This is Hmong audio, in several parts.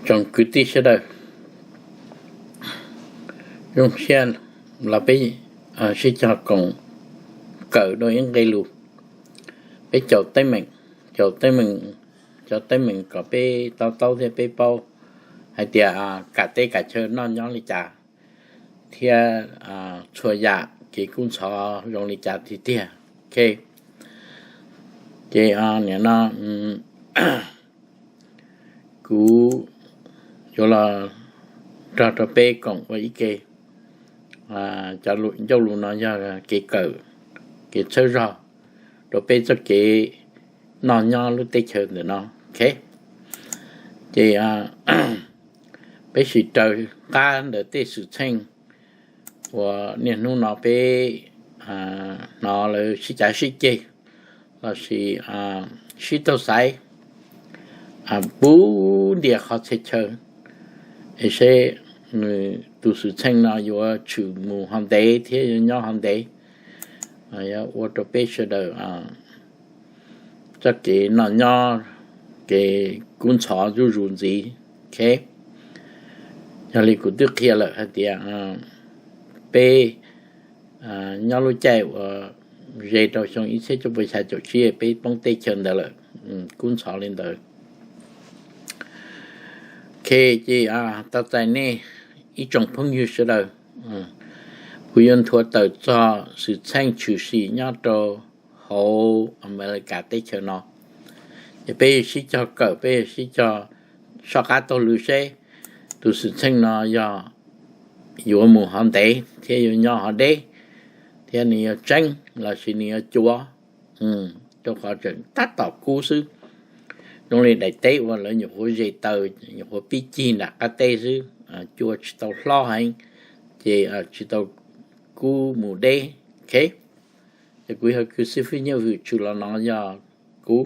Tsoom kwv tij sawv daws, zoo siab los peb sib cog koom kawm dua ib nqe lus. Peb caum teeb meem, caum teeb meem, cov teeb meem kom peb to taub thiab peb paub hais tias kam teb kam chaw noj nyob li cas thiab txhua yam kev kub ntxhov zoo li cas tiag tiag. Ces nim no kuv yuav los nrog rau peb koom ua ib ke. Cov ncauj lus no yog kev kawm, kev txhawb zog rau peb txoj kev noj nyob lub teb chaws ntawm no. Ces peb sim raws qab ntawm tej xwm txheej uas niaj hnub no peb hnov lawv sib cav sib ceg lossis sib taug xaiv puv ntiag qhov txhia chaw, es seb nws tus xwm txheej no yuav tshwm mus ho ntev thiab yuav nyob ho ntev, yuav ua rau peb sawv daws txoj kev noj nyob, kev kub ntxhov zuj zus ntxiv. Yog li kuv twb qhia lawm hais tias peb nyob lub caij uas ze rau xyoo ib txhiab cuaj puas xya caum tsib peb poob teb chaws ntawd lawm, kub ntxhov li ntawd. Ces tau txais nej ib tsoom phooj ywg sawv daws, kuv yuav nthuav tawm txog xwm txheej tshwm sim nyob rau hauv Amelikas teb chaws no. Ces peb yuav sib cog kawm, peb yuav sib cog soj qab taug lw seb tus xwm txheej no yog yuav mus ho ntev thiab yuav nyob ho deb, thiab nws yuav tseeb lossis nws yuav cuav, rau qhov tseem tab tom kub xwb. Zoo li daim teb uas lawv nyuam qhuav ze taw, nyuam qhuav pib cig nram qab teb xwb, cua tsis tau hlob heev, ces tsis tau kub mus deb. Ces kuv yog kws xib fwb Nyiaj Vwm tshwm los no yog kuv,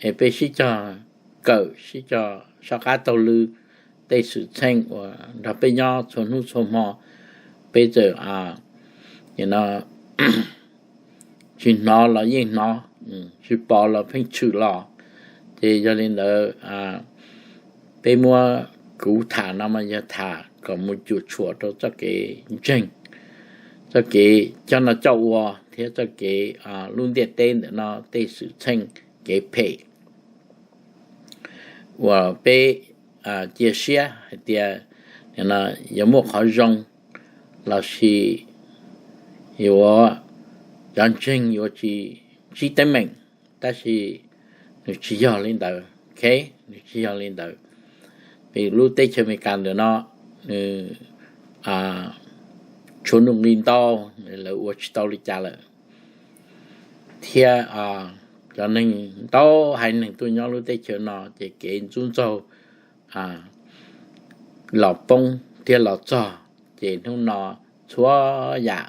es peb sib cog kawm, sib cog soj qab taug lw tej xwm txheej uas nrog peb nyob txhua hnub txhua hmo, peb txawm tsis hnov los yeej hnov, tsis pom los pheej tshwm los. Ces yog li ntawd, peb muab kuv tham no mas yog tham kom mus cuam tshuam rau txoj kev ntseeg, txoj kev coj noj coj ua thiab txoj kev lub ntiaj teb ntawm no tej xwm txheej kev phem uas peb cia siab hais tias yuav muaj qhov zoo lossis yuav, cov ntseeg yuav tsis ntsib teeb meem, tab sis nws tsis yog li ntawd. Nws tsis yog li ntawd. Vim lub teb chaws Amelikas ntawm no nws tshuav nuj nqis ntau, lawv ua tsis tau li cas lawm, thiab cov neeg ntau haiv neeg tuaj nyob lub teb chaws no ces kev ntxub ntxaug los poob thiab los txog, ces hnub no txhua yam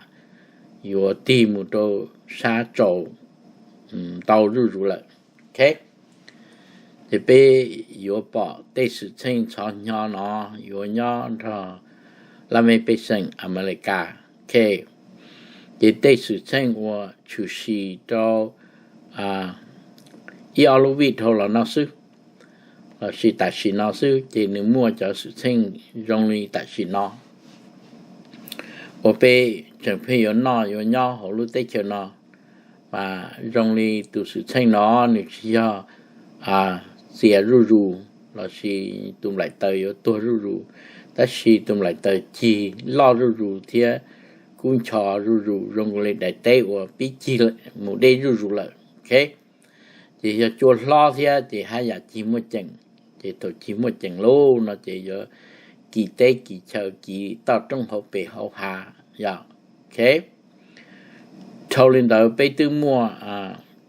yuav tig mus rau sab tsaus ntau zuj zus lawm. Ces peb yuav pom tej xwm txheej ntxhov hnyo no yuav nyob nrog laj mej pej xeem Amelikas. Ces tej xwm txheej uas tshwm sim rau ib ob lub vij dhau los no xwb, lossis tam sim no xwb, ces nws muaj cov xwm txheej zoo li tam sim no uas peb tseem pheej yuav noj yuav nyob hauv lub teb chaws no. Mas zoo li tus xwm txheej no nws tsis yog txias zuj zus lossis tus nplaim taws yuav tuag zuj zus, tab sis tus nplaim taws cig loj zuj zus thiab kub ncho zuj zus zoo li daim teb uas pib cig mus deb zuj zus lawm. Ces yog cua hlob thiab ces haj yam cig muaj ceem. Ces thaum cig muaj ceem lauj no ces yuav kis teb kis chaw kis toj roob hauv pes hauv hav yom. Dhau li ntawd peb twb muaj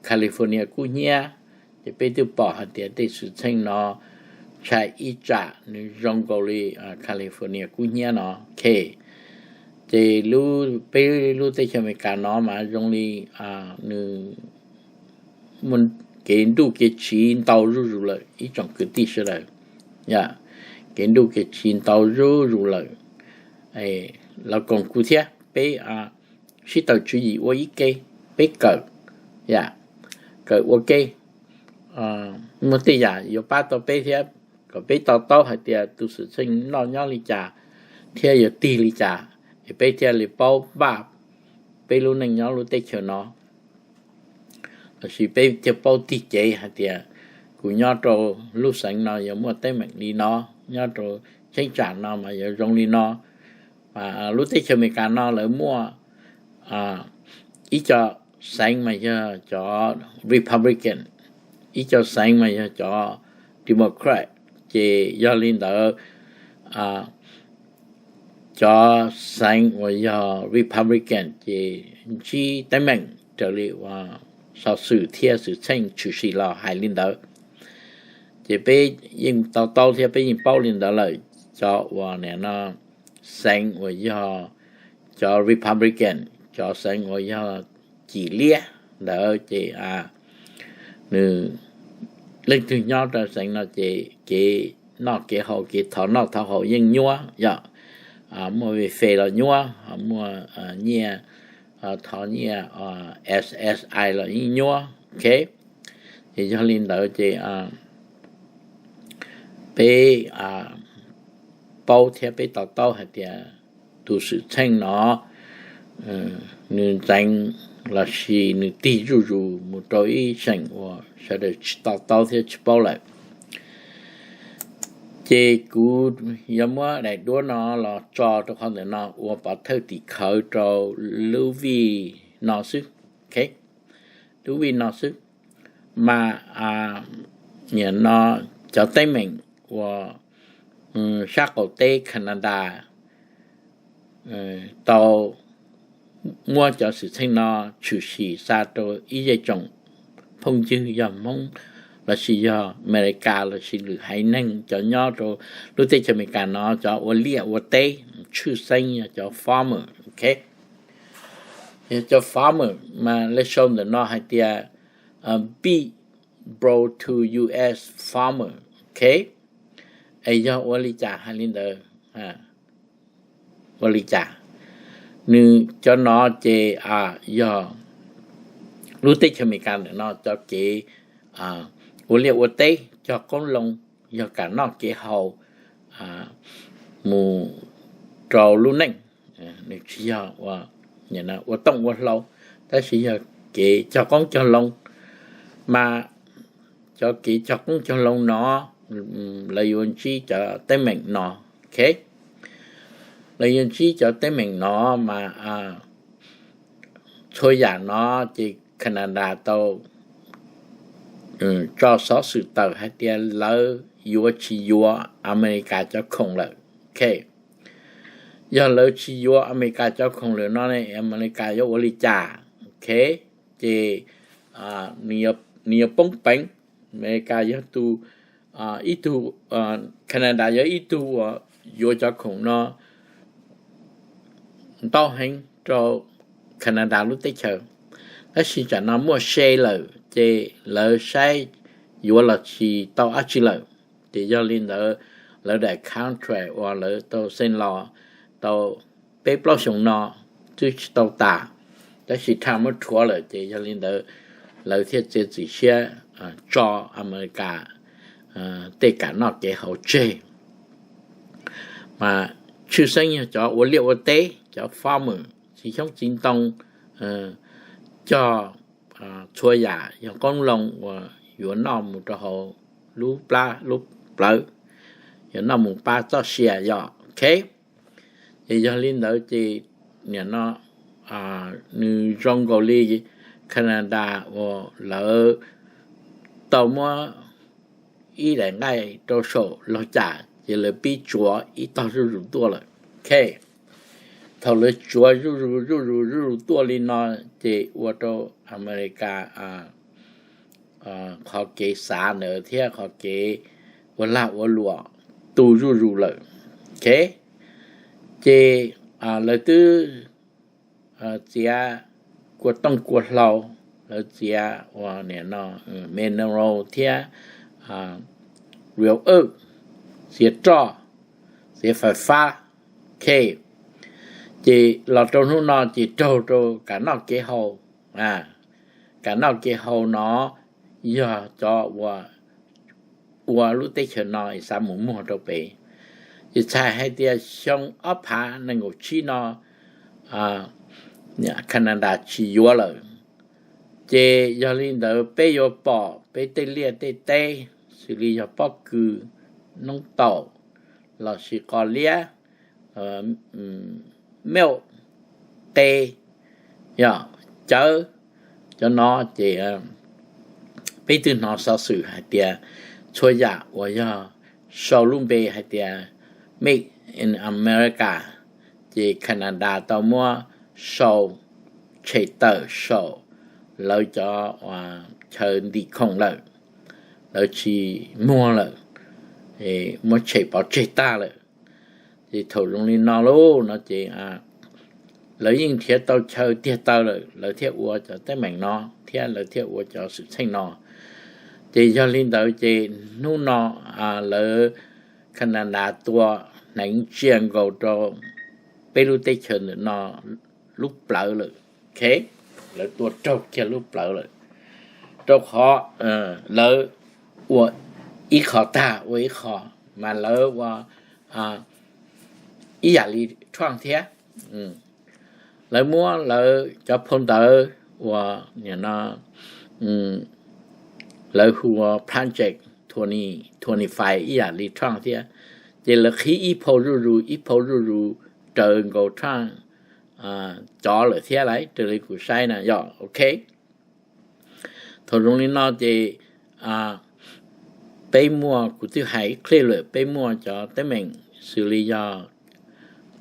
California kub hnyiab, ces peb twb pom hais tias tej xwm txheej no ntshai ib tsam nws zoo nkaus li California kub hnyiab no. Ces peb lub teb chaws Amelikas no mas zoo li nws kev nruj kev tsiv ntau zuj zus lawm ib tsoom kwv tij sawv daws. Kev nruj kev tsiv ntau zuj zus lawm. Los koom kuv thiab peb sib tawm tswv yim ua ib ke, peb kawm, kawm ua ke, muaj tej yam yuav pab tau peb thiab. kom peb to taub hais tias tus xwm txheej noj nyob li cas thiab yuav tig li cas, es peb thiaj li paub npaj peb lub neej nyob lub teb chaws no. Lossis peb thiaj paub tig cev hais tias kuv nyob rau lub xeev no yuav muaj teeb meem li no, nyob rau cheeb tsam no mas yuav zoo li no. Lub teb chaws Amelikas no lawv muaj ib co xeev mas yog cov Republican, ib co xeev mas yog cov Democrat. Ces yog li ntawd, cov xeev uas yog Republican ces ntsib teeb meem raws li uas xov xwm thiab xwm txheej tshwm sim los hais li ntawd. Ces peb yeej to taub thiab peb yeej paub li ntawd lawm. Cov uas nim no xeev uas yog cov Republican, cov xeev uas yog cim liab ntawd ces nws, leej twg nyob rau xeev no ces kev noj kev haus, kev thov noj thov haus yeej nyuab yom. Muaj ve fe los nyuab, muaj nyiaj, thov nyiaj SSI los yeej nyuab. Ok, ces yog li ntawd ces peb paub thiab peb to taub hais tias tus xwm txheej no nws ntxeev lossis nws tig zuj zus mus rau ib seem uas sawv daws tsis to taub thiab tsis paub lawm. Ces kuv yuav muab daim duab no los tso rau qhov ntawm no ua pov thawj tim khawv rau lub vij no xwb. Lub vij no xwb, mas nim no cov teeb meem uas sab qaum teb Canada tau muab cov xwm txheej no tshwm sim xa rau ib zej tsoom phooj ywg yog Hmoob lossis yog Amelikas lossis lwm haiv neeg cov nyob rau lub teb chaws Amelikas no, cov ua liaj ua teb, tshwj xeeb yog cov farmer. Ok, yog cov farmer mas lawv sau ntawm no hais tias big blow to U S farmer. Ok, es yog ua li cas hais li ntawd? Ua li cas? Nws cov no ces yog lub teb chaws Amelikas ntawm no cov kev ua liaj ua teb, cog qoob loo, yog kam noj kev haus mus rau lub neej. Nws tsis yog ua tooj ua hlau, tab sis yog kev cog qoob cog loo. Mas cov kev cog qoob cog loo no lawv yuav ntsib cov teeb meem no. Ok, lawv yuav ntsib cov teeb meem no mas txhua yam no ces Canada tau tso xov xwm tawm hais tias lawv yuav tsis yuav Amelikas cov khoom lawm. Ok, yog lawv tsis yuav Amelikas cov khoom lawm no ne, Amelikas yuav ua li cas? Ok, ces nws yuav poob peev. Amelikas yog tus, ib tug, Canada yog ib tug uas yuav cov khoom no ntau heev rau Canada lub teb chaws, tab sis tsam no muaj se lawm ces lawv saib yuav los tsis tau dab tsi lawm. Ces yog li ntawd, lawv daim contract uas lawv tau xeev los tau peb plaub xyoos no twb tsis tau tas, tab sis thaum muab rhuav lawm ces yog li ntawd lawv thiaj txiav txim siab tso Amelikas tej kam noj kev haus tseg. Mas tshwj xeeb yog cov ua liaj ua teb, cov farmer, txiv xyoob txiv ntoo, cog txhua yam yog qoob loo uas yuav noj mus rau hauv lub plab lub plawv, yuav noj mus pab txoj sia yom. Ok, ces yog li ntawd ces nim no nws zoo nkaus li Canada uas lawv tau muab ib daim nqaij rau saum laug cam ces lawv pib tsuav ib tog zuj zus tuaj lawm. Ok, thaum lawv tsuav zuj zus zuj zus zuj zus tuaj li no ces ua rau Amelikas qhov kev xav ntawd thiab qhov kev ua lag ua luam tu zuj zus lawm. Ok, ces lawv twb txiav kua tooj kua hlau, lawv txiav ua nim no mineral thiab rare earth, txiav roj, txiav fais fab. Ok, ces los rau hnub no ces raug rau kam noj kev haus. Kam noj kev haus no yog cov uas ua lub teb chaws no es xav mus muag rau pem. Ces txhais hais tias xyoo ob phav nees nkaum tsib no Canada tsis yuav lawm. Ces yog li ntawd peb yuav pom peb tej liaj tej teb xws li yog pob kws, noob taum, los sis qos liab, milk, qe, yog cawv, cov no ces peb twb hnov xov xwm hais tias txhua yam uas yog sau lub npe hais tias Made in America, ces Canada tau muab sau tshem tawm saum lawv cov chaw ntim khoom lawm, lawv tsis muag lawm, muab tshem pov tseg tag lawm. Ces thaum zoo li no lauj no ces lawv yeej nrhiav tau chaw tiag taw lawm lawv thiaj ua cov teeb meem no thiab lawv thiaj ua cov xwm txheej no. Ces yog li ntawd ces hnub no lawv Canada tua hneev tsiaj nkaus rau peb lub teb chaws ntawm no lub plawv lawm. Lawv tua raug kiag lub plawv lawm, rau qhov lawv ua ib qho tag ua ib qho, mas lawv ua ib yam li Trump thiab. Lawv muab lawv cov phau ntawv uas lawv hu ua Project twenty twenty-five ib yam li Trump thiab, ces lawv qhib ib phau zuj zus ib phau zuj zus raws nkaus Trump cov lawm thiab lauj, raws li kuv saib na yog ok. Thaum zoo li no ces peb muaj, kuv twb hais ib qhib lawm, peb muaj cov teeb meem xws li yog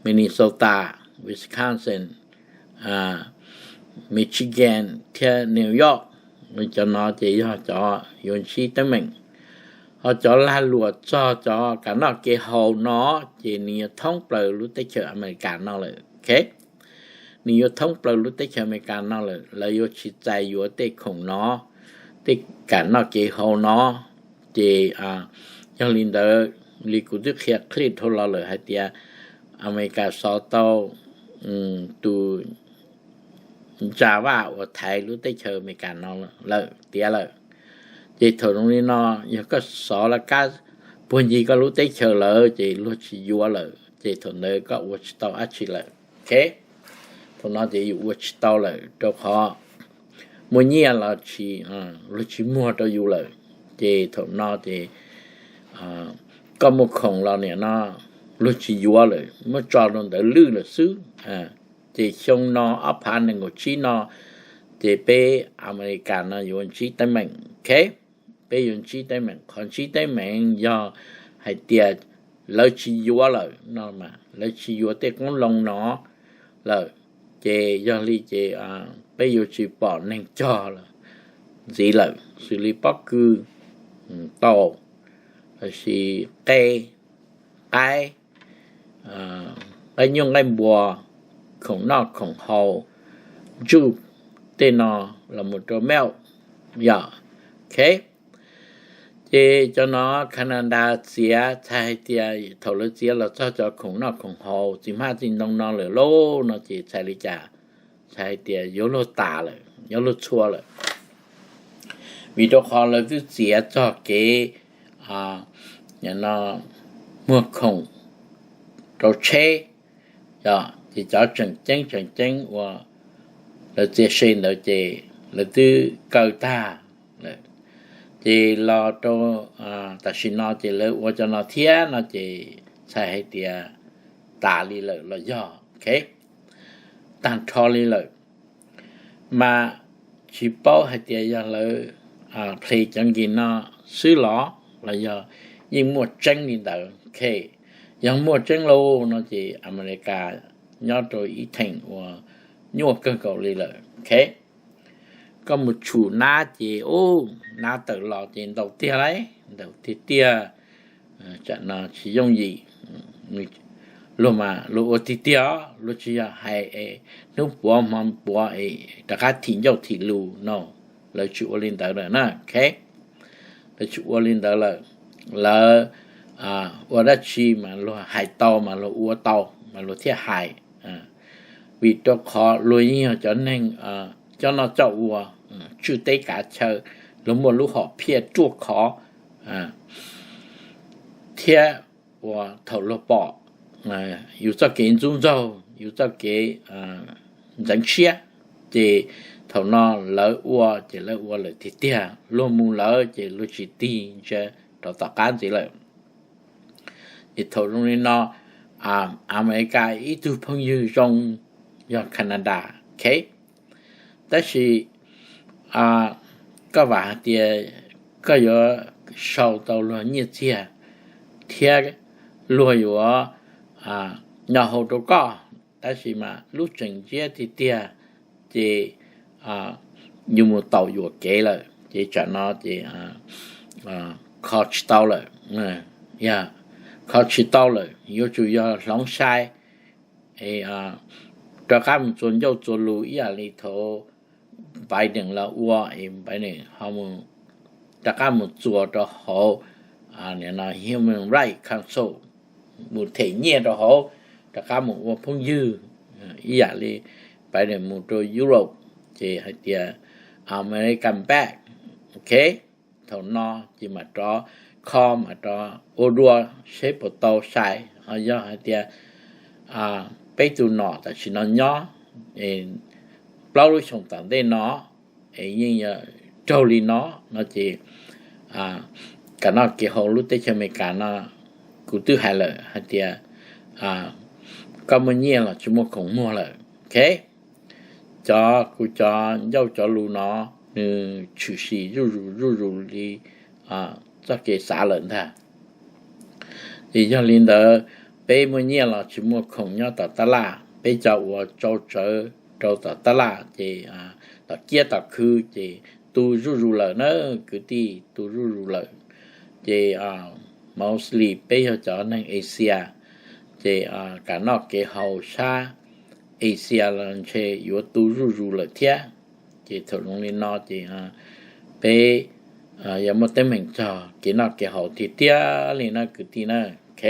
Minnesota, Wisconsin, Michigan thiab New York. Cov no ces yog cov yuav ntsib teeb meem. Ho cov lag luam txog cov kev noj kev haus no ces nws yuav thoob plaws lub teb chaws Amelikas no lawm. Nws yuav thoob plaws lub teb chaws Amelikas no lawm, lawv yuav tsis txais yuav tej khoom no, tej kev noj kev haus no. Ces yog li ntawd, li kuv twb qhia qhib dhau los lawm hais tias Amelikas xov tau tus ntsa vaj uas thaiv lub teb chaws Amelikas no lawm tiav lawm. Ces thaum zoo li no, yog koj xov laj kab puag ncig koj lub teb chaws lawm ces luag tsis yuav lawm, ces thaum ntawd koj ua tsis tau dab tsi lawm. Thaum no ces yus ua tsis tau lawm, rau qhov muaj nyiaj los tsis, luag tsis muag rau yus lawm. Ces thaum no ces koj muaj khoom los nim no luag tsis yuav lawm, muab tso rau ntawd lwj lawm xwb. Ces xyoo no ob phav nees nkaum tsib no, ces peb Amelikas no yuav ntsib teeb meem. Peb yuav ntsib teeb meem, qhov ntsib teeb meem yog hais tias lawv tsis yuav lawm no, lawv tsis yuav tej qoob loo no lawm, ces yog li ces peb yuav tsis pom neeg cog ntxiv lawm, xws li pob kws, taum, lossis qe, qaib, nqaij nyuj nqaij npua, khoom noj khoom haus, ntsuj, tej no los mus rau milk, yog. Ces cov no Canada txiav txhais hais tias thaum lawv txiav los txog cov khoom noj khoom haus txiv hmab txiv ntoo no lawm lauj no ces txhais li cas? Txhais hais tias yuav luag tas lawm, yuav luag txhua lawm, vim rau qhov lawv twb txiav txog kev muag khoom rau tsheb, ces cov tseem ceeb tseem ceeb uas lawv txiav se ntawd ces lawv twb kaw tag lawm. Ces los rau tam sim no ces lawv ua cov no thiab no ces txhais hais tias tas li lawm los yog, tag nrho li lawm. Mas tsis paub hais tias yog lawv ple cov nkis no xwb los, los yog yeej muaj tseeb li ntawd. Yog muaj tseeb lauj no ces Amelikas nyob rau ib theem uas nyuaj kawg nkaus li lawm. Koj mus tshum nab ces ub, nab tawm los ces ntau tiag lauj, ntau tiag tiag. Tsam no tsis yooj yim, luag mas luag ua tiag tiag, luag tsis yog hais hnub puav hmo puav rov qab thim ncauj thim lus no, lawv tsis ua li ntawd lawm na. Lawv tsis ua li ntawd lawm, lawv ua dab tsi mas luag hais tau mas luag ua tau mas luag thiaj hais. Vim rau qhov luag yeej yog cov neeg coj noj coj ua, tswj teb kav chaw, luag muaj lub hom phiaj ruaj khov, thiab uas thaum luag pom yus txoj kev ntxub ntxaug, yus txoj kev ntxeev siab, ces thaum no lawv ua ces lawv ua lawm tiag tiag, luag mus lawm ces luag tsis tig ntsia rov tom qab ntxiv lawm. Ces thaum zoo li no, Amelikas ib tug phooj ywg zoo yog Canada, ok, tab sis koj vam hais tias koj yuav sau tau luag nyiaj txiag thiab luag yuav nyo hau rau koj, tab sis mas lub tseem ntsiab tiag tiag ces yus mus taus yuam kev lawm ces tsam no ces kho tsis tau lawm, kho tsis tau lawm, yuav tsum yog hloov sai, rov qab mus txuas ncauj txuas lus ib yam li thaum Biden los ua, Biden ho mus rov qab mus txuas rau hauv Human Rights Council, mus them nyiaj rau hauv, rov qab mus ua phooj ywg ib yam li Biden mus rau Europe, ces hais tias American back, ok, thaum no ces mam rov kho mam rov ua dua seb puas tau sai. Ho yog hais tias peb tus nom tam sim no nyob plaub lub xyoo tom ntej no es yeej yuav raug li no, no ces kev noj kev haus lub teb chaws Amelikas no kuv twb hais lawm hais tias koj muaj nyiaj los tsis muaj khoom muag lawm, ok. Cov kuv cov ncauj cov lus no nws tshwm sim zuj zus zuj zus li txoj kev xav lawm ntag. Es yog li ntawd, peb muaj nyiaj los tsis muaj khoom nyob tom tab laj, peb cov uas tsau tsawv rau tom tab laj ces tom kiab tom khw ces tu zuj zus lawm na, kwv tij, tu zuj zus lawm. Ces mostly peb yog cov neeg Asia, ces kev noj kev haus sab Asia los ntshe yuav tu zuj zus lawm thiab. Ces thaum zoo li no ces peb yuav muaj teeb meem txog kev noj kev haus tiag tiag li na kwv tij na, ok.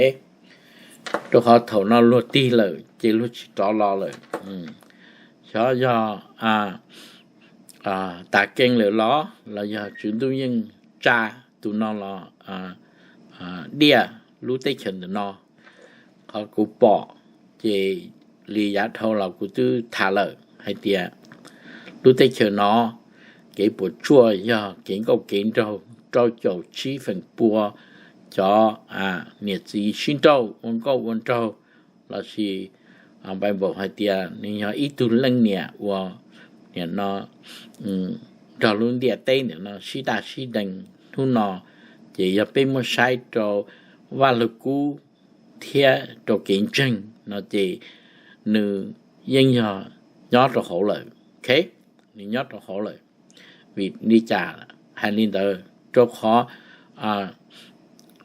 Rau qhov thaum no luag tig lawm ces luag tsis rov los lawm. Xyov yog tas kees lawm los los yog tswv ntuj yeej tsa tus no los diaj lub teb chaws ntawm no. Qhov kuv pom ces li yav dhau los kuv twb tham lawm hais tias lub teb chaws no kev puas tsuaj yog kev nkauj kev nraug rau caum tsib feem pua cov niam txiv sib nrauj ua nkauj ua nraug, lossis Bible hais tias nws yog ib tug leej niam uas nim no nrog lub ntiaj teb nim no sib daj sib deev hnub no. Ces yog peb muab saib rau Vaj Lug Kub thiab rau kev ntseeg no ces nws yeej yog nyob rau hauv lawm, ok, nws nyob rau hauv lawm. Vim li cas hais li ntawd? Rau qhov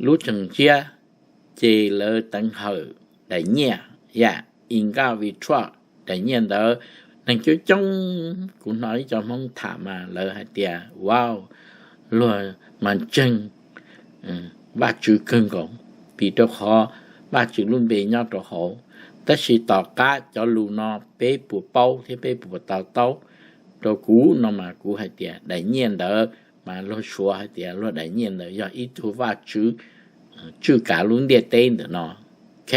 lub tseem ntsiab ces lawv teev hawm daim nyiaj, yam in nkaj vim tshuaj daim nyiaj ntawd. Neeg coob coob, kuv hnov ib co Hmoob tham mas lawv hais tias, wow, luag mas ntseeg Vajtswv kawg nkaus, vim rau qhov Vajtswv lub npe nyob rau hauv. Tab sis tom qab cov lus no peb puas paub thiab peb puas to taub? Rau kuv no mas kuv hais tias daim nyiaj ntawd mas luag suav hais tias luag daim nyiaj ntawd yog ib tug vaj tswv tswj kav lub ntiaj teb ntawm no, ok.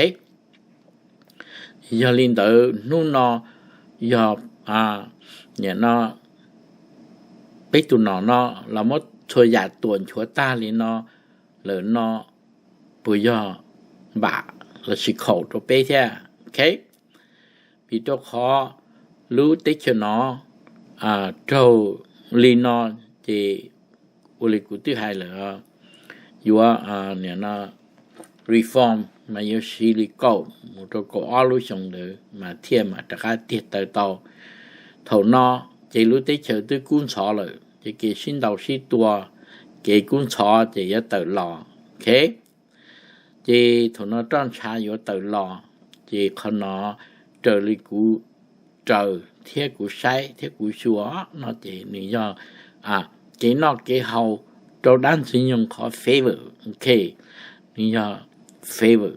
Yog li ntawd hnub no yog nim no peb tus nom no los muab txhua yam tuam nchuav tag li no lawm no, puas yog npam lossis khaum rau peb thiab, ok? Vim rau qhov lub teb chaws no raug li no ces ua li kuv twb hais lawm, yuav reform mas yuav siv li kaum mus rau kaum ob lub xyoo ntawd mas thiaj mam rov qab tiag taw tau. Thaum no ces lub teb chaws twb kub ntxhov lawm ces kev sib ntaus sib tua, kev kub ntxhov ces yuav tawm los, ok. Ces thaum no roj ntsha yuav tawm los, ces qhov no raws li kuv raws thiab kuv saib thiab kuv xyuas no ces nws yog kev noj kev haus rau dab ntxwg nyoog qhov favor, ok, nws yog favor.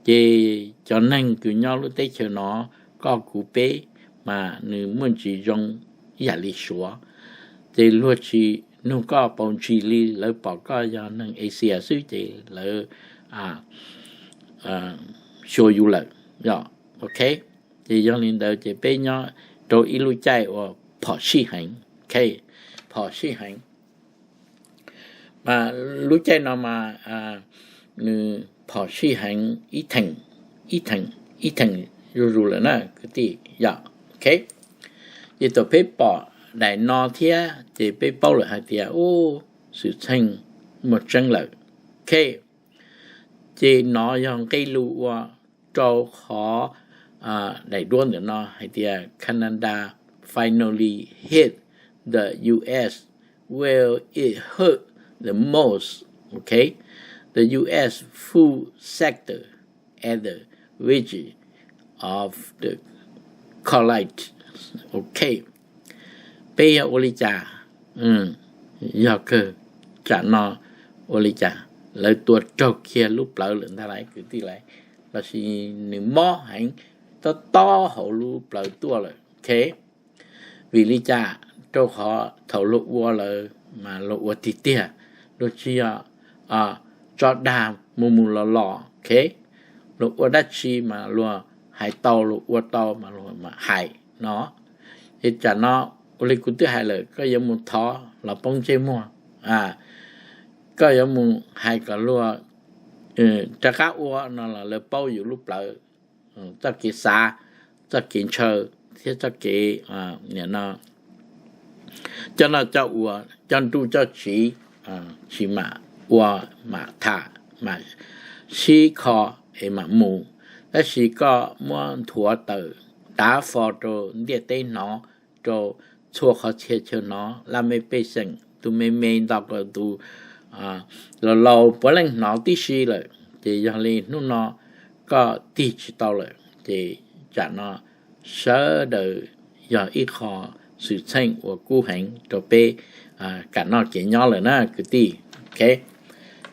Ces cov neeg kws nyob lub teb chaws no, koj kuv peb, mas nws muaj ntsis zoo ib yam li Suav. Ces luag tsis nug koj paus ntsis li, lawv pom koj yog neeg Asia xwb ces lawv xyuas yus lawm. Ok, ces yog li ntawd ces peb nyob rau ib lub caij uas phom sij heev. Phom sij heev. Mas lub caij no mas nws phom sij heev ib theem, ib theem, ib theem zuj zus lawm na kwv tij yom. Ok, ces thaum peb pom daim no thiab ces peb paub lawm hais tias ub, xwm txheej muaj tseeb lawm. Ok, ces no yog nqe lus uas rau qhov daim duab ntawm no hais tias Canada finally hit the U S where it hurt the most. Ok, the U S food sector at the verge of the collapse. Ok, peb yog ua li cas? Yog kawg, tsam no ua li cas? Lawv tua raug kiag lub plawv lawm ntag lauj kwv tij lauj, lossis nws mob heev, tob tob hauv lub plawv tuaj lawm. Ok, vim li cas? Rau qhov thaum luag ua lawm mas luag ua tiag tiag, luag tsis yog tso dag mus mus los los. Ok, luag ua dab tsi mas luag hais tau, luag ua tau mas luag mam hais no. Ces tsam no ua li kuv twb hais lawm, koj yuav mus thov los poob ntsej muag, koj yuav mus hais kom luag rov qab ua no los lawv paub yus lub plawv, txoj kev xav, txoj kev ntshaw thiab txoj kev coj noj coj ua, coj nruj coj tsiv, tsis mam ua, mam tham, mam sib kho es mam mus. Tab sis koj muab nthuav tawm dav fo rau ntiaj teb hnov, rau txhua qhov txhia chaw hnov, laj mej pej xeem tus me me nto kom tus laus laus puav leej hnov tib si lawm. Ces yog li hnub no koj tig tsis tau lawm, ces tsam no sawv daws yog ib qho xwm txheej uas kub heev rau peb kam noj kev nyob lawm na kwv tij. Ok,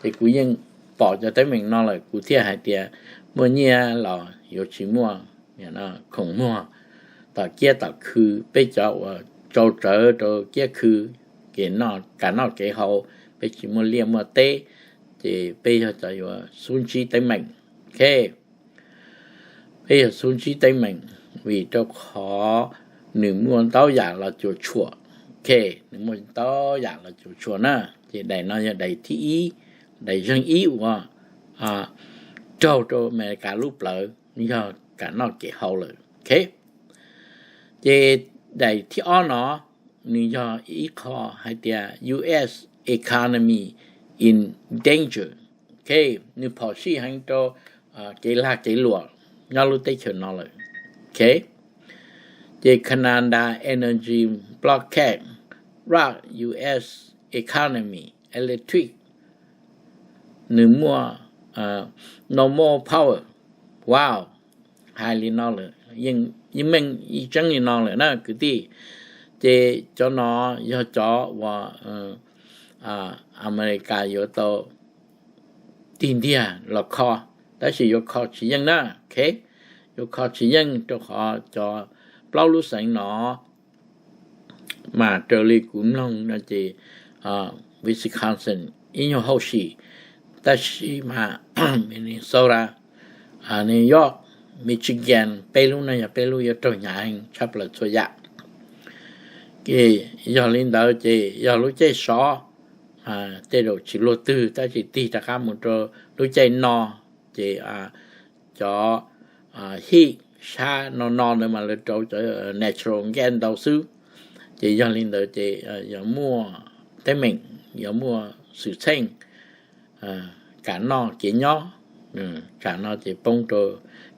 ces kuv yeej pom cov teeb meem no lawm kuv thiaj hais tias muaj nyiaj los yuav tsis muaj khoom muag. Tom kiab tom khw peb cov uas tsau tsawv rau kiab khw, kev kam noj kev haus, peb tsis muaj liaj muaj teb, ces peb yog cov yuav xub ntsib teeb meem. Ok, peb yog xub ntsib teeb meem vim rau qhov nws muaj ntau yam los cuam tshuam. Ok, nws muaj ntau yam los cuam tshuam na. Ces daim no yog daim thib ib, daim zeeg ib uas raug rau Amelikas lub plawv yog kam noj kev haus lawm. Ok, ces daim thib ob no nws yog ib qho hais tias U S economy in danger. Ok, nws phom sij heev rau kev lag kev luam nyob lub teb chaws no lawm. Ok, ces Canada energy blockade rock U S economy electric, nws muaj no more power. Wow, hais li no lawm, yeej meej yeej tseeb li no lawm na kwv tij. Ces cov no yog cov uas Amelikas yuav tau tig ntiag los kho, tab sis yuav kho tsis yeej na. Ok, yuav kho tsis yeej rau qhov cov plaub lub xeev no mas raws li kuv mloog no ces Wisconsin ib nyuag hauj sim, tab sis mas Minnesota, New York, Michigan, peb lub no yog peb lub yuav raug hnyav heev tshaj plaws txhua yam. Yog li ntawd ces yog lub caij sov, tej zaum tsis luag twg, tab sis tig rov qab mus rau lub caij no ces cov hij sab no no ntawd mas lawv rau cov natural gas ntau xwb. Ces yog li ntawd ces yuav muaj teeb meem, yuav muaj xwm txheej kam noj kev nyob, tsam no ces poob rau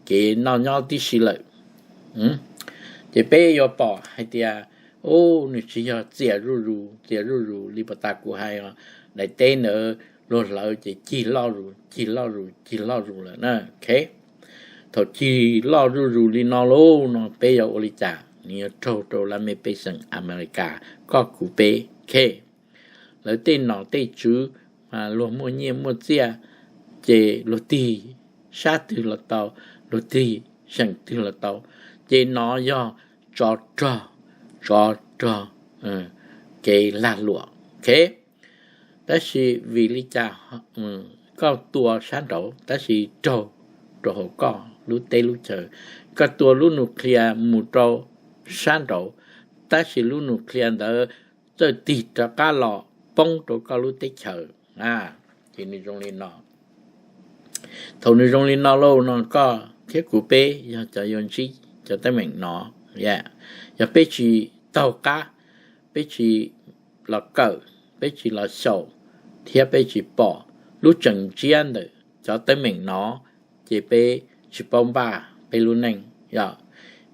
kev noj nyob tib si lawm. Ces peb yuav pom hais tias, u, nws tsis yog txias zuj zus, txias zuj zus li pas tas kuv hais, daim teb ntawd luag hlawv ces cig loj zus, cig loj zus, cig loj zus lawm na. Ok, thaum cig loj zuj zus li no lauj no peb yuav ua li cas? Nws yuav raug rau laj mej pej xeem Amelikas koj kuv peb. Ok, lawv tej nom tej tswv mas luag muaj nyiaj muaj txiaj, ces luag tig sab twg los tau, luag tig seem twg los tau. Ces no yog tsov rog, tsov rog kev lag luam. Ok, tab sis vim li cas koj tua sab nraud tab sis raug rau hauv koj lub teb lub chaw, koj tua lub nuclear mus rau sab nraud tab sis lub nuclear ntawd txawj tig rov qab los poob rau koj lub teb chaws. Ces nws zoo li no. Thaum nws zoo li no lauj no koj thiab kuv peb yog cov yuav ntsib cov teeb meem no. Yog peb tsis taug qab, peb tsis los kawm, peb tsis los xyaum, thiab peb tsis pom lub tseem ntsiab ntawm cov teeb meem no, ces peb tsis paub npaj peb lub neej. Yog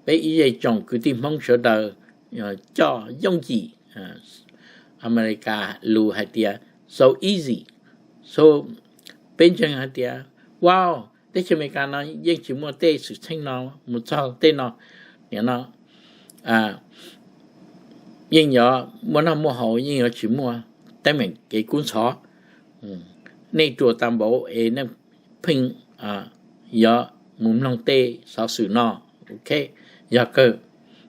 peb ib zej tsoom kwv tij Hmoob sawv daws coj yooj yim, Amelikas lus hais tias so easy, so, peb ntseeg hais tias, wow, teb chaws Amelikas no yeej tsis muaj tej xwm txheej no mus txog tej no, nim no yeej yuav muaj noj muaj haus, yeej yuav tsis muaj teeb meem kev kub ntxhov. Nej ruam tag npaum es nej pheej yuav mus mloog tej xov xwm no, ok, yog kawg.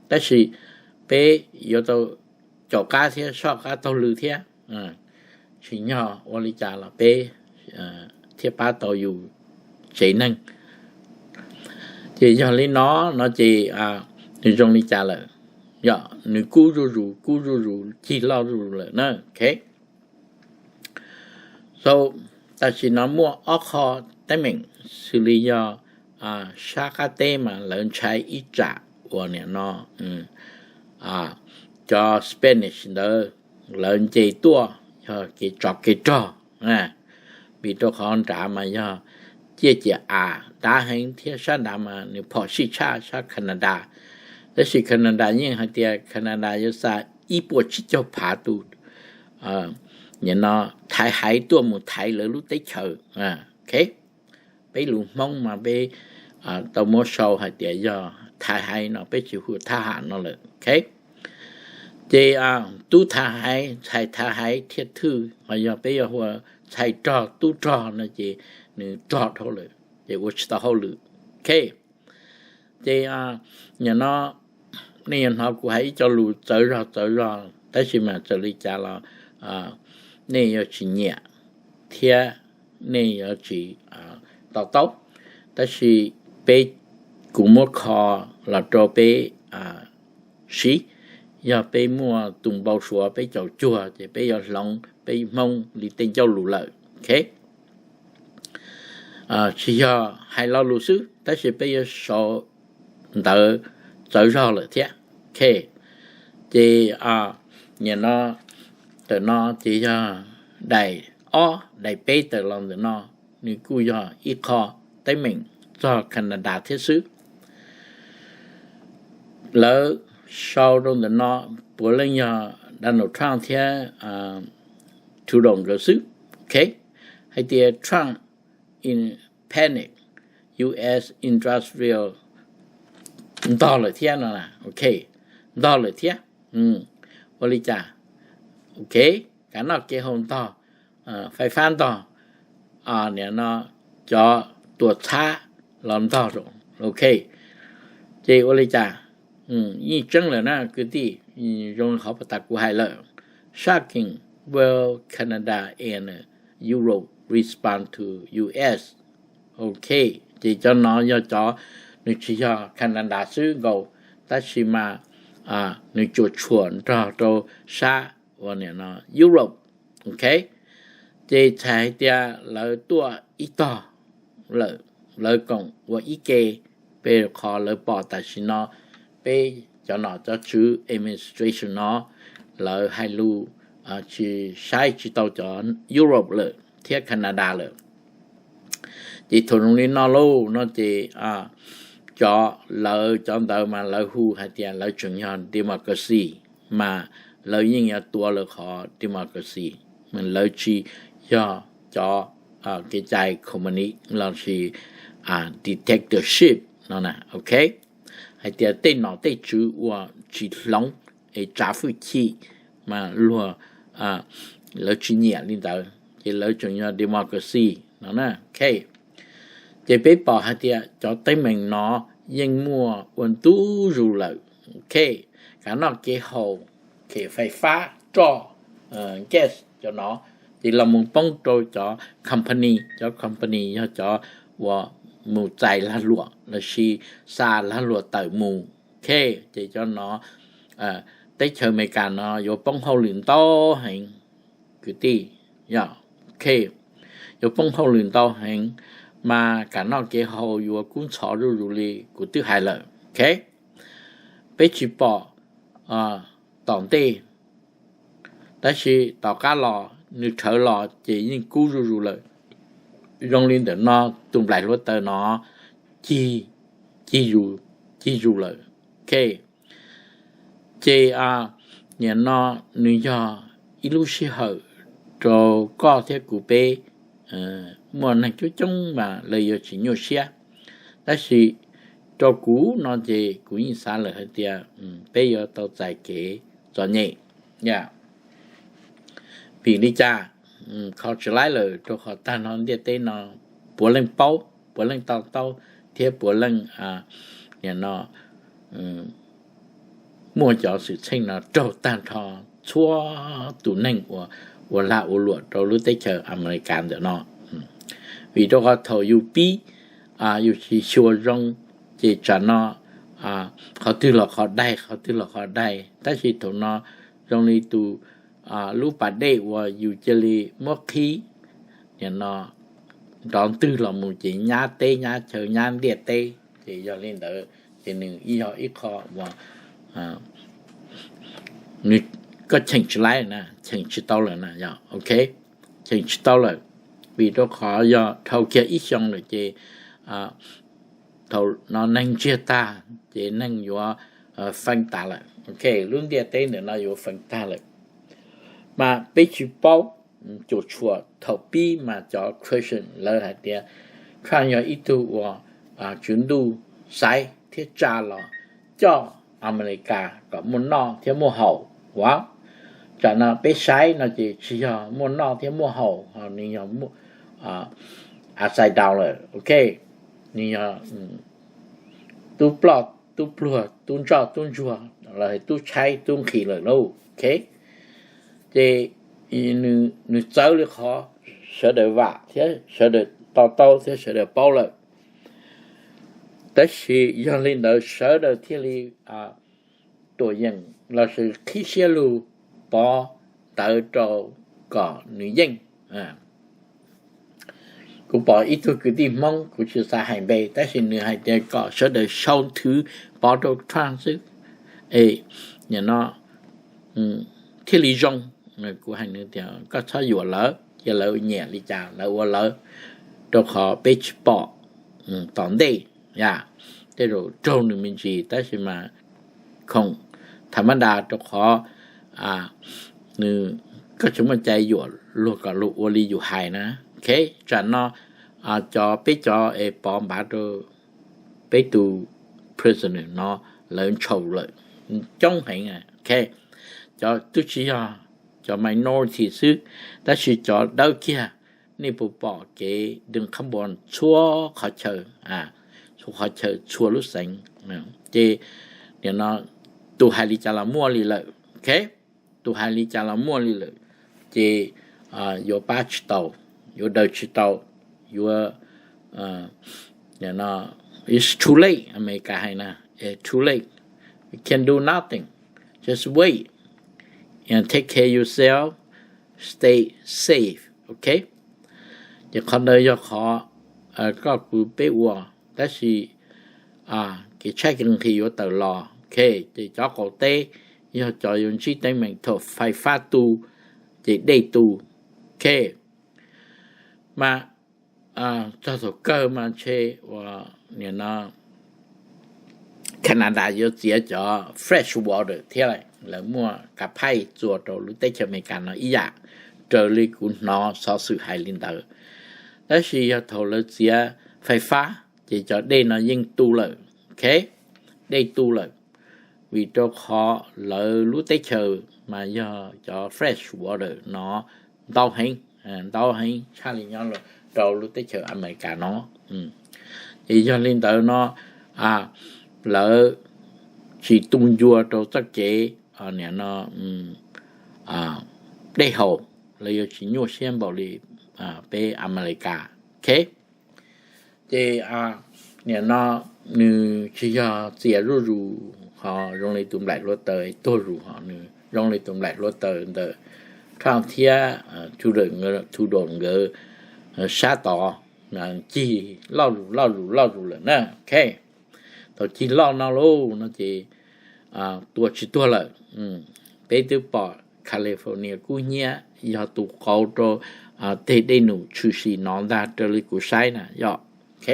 Tab sis peb yuav tau caum qab thiab soj qab taug lw thiab, tsim nyog ua li cas los peb thiaj pab tau yus tsev neeg. Ces yog li no no ces nws zoo li cas lawm? Yog nws kub zuj zus, kub zuj zus, cig loj zuj zus lawm na. So, tam sim no muaj ob qho teeb meem xws li yog sab qab teb mas lawv ntshai ib tsam uas nim no cov Spanish ntawd lawv nce tuaj yog kev tsov kev rog, vim rau qhov nrad mas yog ciaj ciam av dab heev thiab sab nrad mas nws phom sij tshaj sab Canada. Tab sis Canada yeej hais tias Canada yuav xa ib puas tsib caug phav tus nim no thaiv haiv tuaj mus thaiv lawv lub teb chaws. Peb lus Hmoob mas peb tau muab sau hais tias yog thaiv haiv no, peb tsis hu thab ham no lawm. Ces tub thaiv haiv, ntxhais thaiv haiv thiaj thwj, ho yog peb yuav hu ntxhais rog tub rog no ces nws rog dhau lawm ces ua tsis tau hauj lwm. Ces nim no nej yuav hnov kuv hais ib co lus txawv zog txawv zog, tab sis mas txawm li cas los nej yuav tsis nyiam thiab nej yuav tsis to taub. Tab sis peb, kuv muab kho los rau peb siv, yog peb muaj tus npau suav peb caum cuag ces peb yuav hloov peb Hmoob li tej ncauj lus lawm. Tsis yog hais lo lus xwb tab sis peb yuav sau ntawv txawv zog lawm thiab. Ces nim no, ntawm no ces yog daim ob daim peb tawm los ntawm no, nws kuj yog ib qho teeb meem txog Canada thiab xwb. Lawv sau rau ntawm no puav leej yog Donald Trump thiab Trudeau nkawd xwb. Hais tias Trump in panic, U S industrial ntog lawm thiab no. Ntog lawm thiab. Ua li cas? Ok, kav noj kev haus ntog, fais fab ntog, nim no cov tuam txhab los ntog. Ok, ces ua li cas? Yeej tseeb lawm na kwv tij, zoo li qhov pas tas kuv hais lawm. Shocking, will Canada and Europe respond to U S? Ok, ces cov no yog cov, nws tsis yog Canada xwb nkaus, tab sis mas nws cuam tshuam nrog rau sab uas nim no Europe. Ok, ces txhais hais tias lawv tuaj ib tog lawm, lawv koom ua ib ke, peb qhov lawv pom tam sim no peb cov nom cov tswv administration no lawv hais lus tsis saib tsis tau cov Europe lawm thiab Canada lawm. Ces thaum zoo li no lauj no ces cov, lawv cov ntawd mas lawv hu hais tias lawv tseem yog democracy, mas lawv yeej yuav tua lawv qhov democracy, mas lawv tsis yog cov kev cai communist lossis dictatorship no. Ok, hais tias tej nom tej tswv uas tsis hloov es tsav hwj chim mas luag, lawv tsis nyiam li ntawd ces lawv tseem yog democracy no. Ok, ces peb pom hais tias cov teeb meem no yeej muaj ua ntu zus lawm. Ok, kav noj kev haus, khem fais fab, roj, gas cov no, Ces los mus poob rau cov company, cov company yog cov uas mus txais lag luam lossis xa lag luam tawm mus. Ok, ces cov no teb chaws Amelikas no yuav poob hauj lwm ntau heev kwv tij. Yog, ok, yuav poob hauj lwm ntau heev, mas kev noj kev haus yuav kub ntxhov zuj zus li kuv twb hais lawm. Ok, peb tsis pom tom ntej, tab sis tom qab los nws rhawv los ces yeej kub zuj zus lawm. Zoo li ntawm no, tus nplaim hluav taws no cig, cig zus, cig zus lawm. Ok, ces nim no nws yog ib lub sij hawm rau koj thiab kuv peb, muaj neeg coob coob mas lawv yuav tsis nyuaj siab, tab sis rau kuv no ces kuv yeej xav lawm hais tias peb yuav tau txais kev txom nyem. Vim li cas? Kho tsis laib lawm, rau qhov tag nrho ntiaj teb no puav leej paub, puav leej to taub, thiab puav leej no muaj cov xwm txheej no raug tag nrho txhua tus neeg uas ua lag ua luam rau lub teb chaws Amelikas ntawm no. Vim rau qhov thaum yus pib, yus tsis xyuas zoo, ces tsam no qhov twg los qhov daig, qhov twg los qhov daig, tab sis thaum no zoo li tus lub pas dej uas yus cia li muab qhib, nim no nrov ntwg los mus ces nyab teb nyab chaw nyab ntiaj teb. Ces yog li ntawd ces nws yog ib qho uas koj cheem tsis laib, cheem tsis tau lawm na, yog, ok, cheem tsis tau lawm, vim rau qhov yog dhau kiag ib xyoo lawm ces thaum no neeg ntsiag tag ces neeg yuav feeb tas lawm. Ok, lub ntiaj teb ntawm no yuav feeb tag lawm. Mas peb tsis paub, cuam tshuam thaum pib mas cov Christian lawv hais tias Trump yog ib tug uas tswv ntuj xaiv thiab tsa los coj Amelikas kom muaj noj thiab muaj haus. Ua, tsam no peb saib no ces tsis yog muaj noj thiab muaj haus, ho nws yog upside down lawm. Ok, nws yog tub ploj tub pluag, tub ntsoj tub ntsuag, los tub tshaib tub nqhis lawm lauj. Ok, ces nws txawv li qhov sawv daws vam thiab sawv daws to taub thiab sawv daws paub lawm. Tab sis yog li ntawd sawv daws thiaj li tuam yeem los sis qhib siab lug pov ntawv rau kom nws yeej. Kuv pom ib tug kwv tij Hmoob, kuv tsis xav hais npe, tab sis nws hais tias kom sawv daws sau nthwv pov rau Trump xwb, es nim no thiaj li zoo. Kuv hais nws tias koj txhob yuam lawv, cia lawv nyiam li cas lawv ua lawv, rau qhov peb tsis pom tom ntej. Yam tej zaum raug nws me ntsis, tab sis mas khoom tha mab da rau qhov nws, koj tsis muaj cai yuam luag kom luag ua li yus hais na. Ok, tsam no cov peb cov es pov npav rau peb tus president no lawv ntshaus lawm coob heev. Ok, cov twb tsis yog cov minority xwb, tab sis cov dawb kiag, nej puas pom kev deej qhab npua txhua qhov chaw, txhua qhov chaw txhua lub xeev. Ces nim no tus hais li cas los muaj li lawm. Ok, tus hais li cas los muaj li lawm, ces yuav pab tsis tau, yuav daws tsis tau, yuav, it's too late, Amelikas hais na, it's too late, you can do nothing, just wait and take care yourself, stay safe. Ok, ces qhov ntawd yog qhov koj kuv peb ua, tab sis kev tshaib kev nqhis yuav tawm los. Ok, ces cov qaum teb yog cov yuav ntsib teeb meem thaum fais fab tu, ces dej tu. Ok, mas txog thaum kawg mas ntshe uas nim no Canada yuav txiav cov fresh water thiab, lawv muaj ka phaij txua rau lub teb chaws Amelikas no ib yam, raws li kuv hnov xov xwm hais li ntawd. Tab sis yog thaum lawv txiav fais fab, ces cov dej no yeej tu lawm. Ok, dej tu lawm, vim rau qhov lawv lub teb chaws mas yog cov fresh water no ntau heev, ntau heev tshaj li nyob rau lub teb chaws Amelikas no. Ces yog li ntawd no, lawv tsis tu ncua rau txoj kev nim no dej haus. lawv yuav tsis nyuaj siab npaum li peb Amelikas. Ok, ces nim no nws tsis yog txias zuj zus ho zoo li tus nplaim hluav taws tuag zus, ho nws zoo li tus nplaim hluav taws ntawm Trump thiab Trudeau nkawd sab tod cig loj zus loj zus loj zus lawm na. Ok, thaum cig loj no lauj no ces tua tsis tuag lawm. Peb twb pom California kub hnyiab yog tus qauv rau tej dej num tshwm sim no ntag raws li kuv saib na yom. Ok,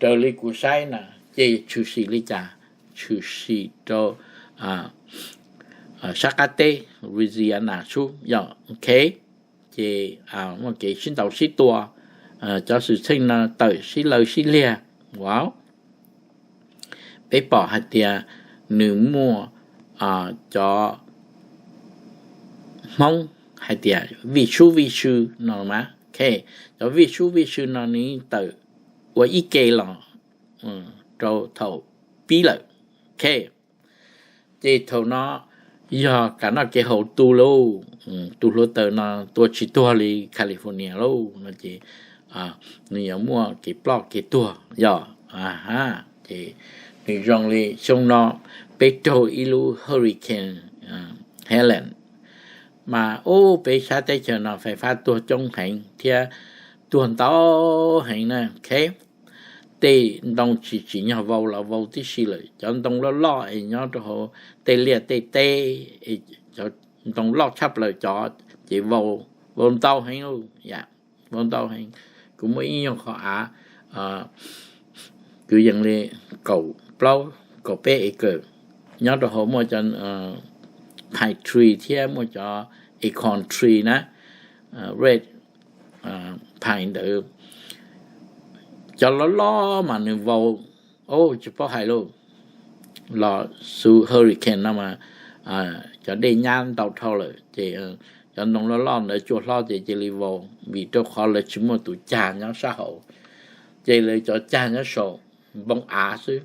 raws li kuv saib na ces tshwm sim li cas? Tshwm sim rau sab qab teb Louisiana sub yom. Ok, ces muaj kev sib ntaus sib tua, cov xwm txheej no tawm sib law sib liag. Wow, peb pom hais tias nws muaj cov Hmoob hais tias vij sub vij sw no mas. Ok, cov vij sub vij sw no nws tawm ua ib ke los rau thaum pib lawm. Ok, ces thaum no yog kev noj kev haus tu lauj, tus hluav taws no tua tsis tuag li California lauj no ces nws yuav muaj kev ploj kev tuag yom. Ces nws zoo li xyoo no peb raug ib lub Hurricane Helene mas ub peb sab teb chaws no fais fab tuag coob heev thiab tuag ntau heev na. Ok, tej ntoo tsis tsim nyog vau los vau tib si lawm. Cov ntoo loj loj es nyob rau hauv tej liaj tej teb, cov ntoo loj tshaj plaws cov ces vau, vau ntau heev, vau ntau heev. Kuv muaj ib nyuag qhov av kwv yees li kaum plaub kaum peb acre, nyob rau hauv muaj cov pine tree thiab muaj cov acorn tree na, red pine ntawd. Cov loj loj mas nws vau, tsis paub hais lauj. Los xu hurricane no mas cov dej nyab ntau dhau lawm ces cov ntoo loj loj ntawd cua hlob ces cia li vau, vim rau qhov lawv tsis muaj tus cag nyob sab hauv, ces lawv cov cag nyob saum npoo av xwb.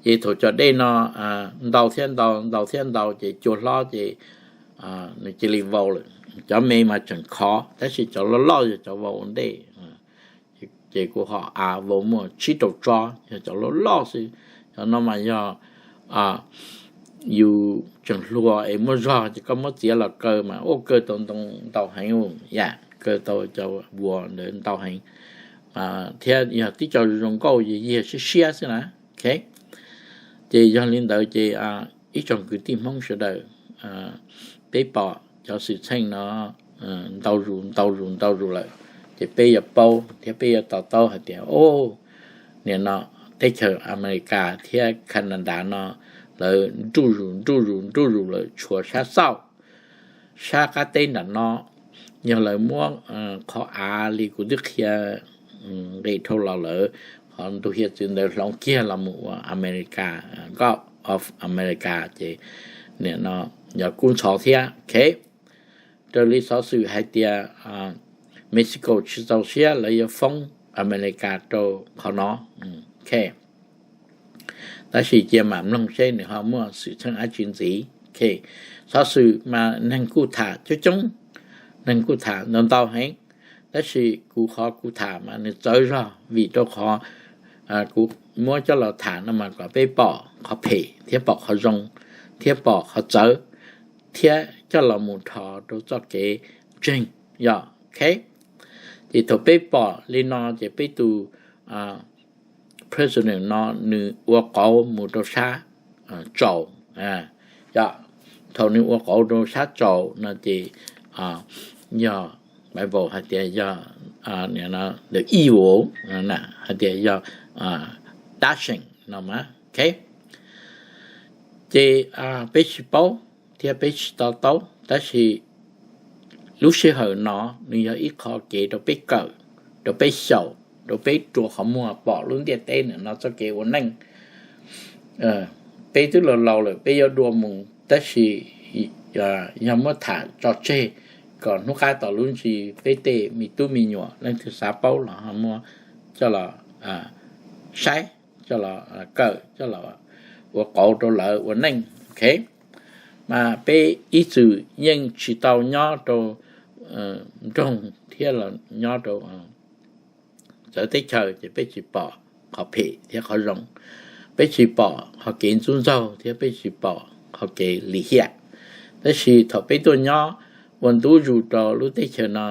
Ces thaum cov dej no ntau thiab ntau, ntau thiab ntau ces cua hlob ces nws cia li vau lawm. Cov me mas tseem khov tab sis cov loj loj yog cov vau ua ntej. Ces kuv ho av vau muaj tsib rau tsob yog cov loj loj xwb. Cov no mas yog yus tseem hluas es muaj zog ces koj muab txiav los kaw mas ua kaw tau ntoo ntau heev, yam kaw tau cov vuas ntawd ntau heev. Thiab yog tib co zoo nkauj yog yiag siab siab xwb na. Ok, ces yog li ntawd ces ib tsoom kwv tij Hmoob sawv daws, peb pom cov xwm txheej no ntau zus ntau zus ntau zus lawm, ces peb yuav paub thiab peb yuav to taub hais tias, o, nim no teb chaws Amelikas thiab Kanadas no lawv nruj zus nruj zus nruj zus lawm tshuav sab xauj, sab qab teb nram no. Yog lawv muab qhov av li kuv twb qhia nqis dhau los lawm, qhov ntug hiav txwv ntawd hloov kiag los mus ua Amelikas, Gulf of America ces nim no yog kub ntxhov thiab. Ok, raws li xov xwm hais tias Mexico tsis txaus siab lawv yuav foob Amelikas rau qhov no. Ok, tab sis cia mam mloog seb nws ho muaj xwm txheej dab tsi ntxiv. Ok, xov xwm mas neeg kuj tham coob coob, neeg kuj tham ntau ntau heev, tab sis kuv qhov kuv tham mas nws txawv zog vim rau qhov kuv muab coj los tham no mas kom peb pom qhov phem thiab pom qhov zoo thiab pom qhov txawv thiab coj los mus dhos rau txoj kev ntseeg yom. Ok, ces thaum peb pom li no ces peb tus president no nws ua qauv mus rau sab tsaus. Thaum nws ua qauv rau sab tsaus no ces yog Bible hais tias yog the evil, hais tias yog dashing no mas. Ok, ces peb tsis paub thiab peb tsis to taub, tab sis lub sij hawm no nws yog ib qho kev rau peb kawm, rau peb xyaum, rau peb rua qhov muag pom lub ntiaj teb ntawm no txoj kev ua neej. Peb twb laus laus lawm peb yuav dua mus, tab sis yog muab tham tso tseg kom hnub qab tom lub ntsis peb tej me tub me nyuam leej twg xav paub los ho muab coj los saib, coj los kawm, coj los ua qauv rau lawv ua neej. Ok, Mas peb ib txwm yeej tsis tau nyob rau nroog thiab los nyob rau txawv teb chaws ces peb tsis pom qhov phem thiab qhov zoo, peb tsis pom qhov kev ntxub ntxaug thiab peb tsis pom qhov kev lim hiam. Tab sis thaum peb tuaj nyob ua ntu zus rau lub teb chaws no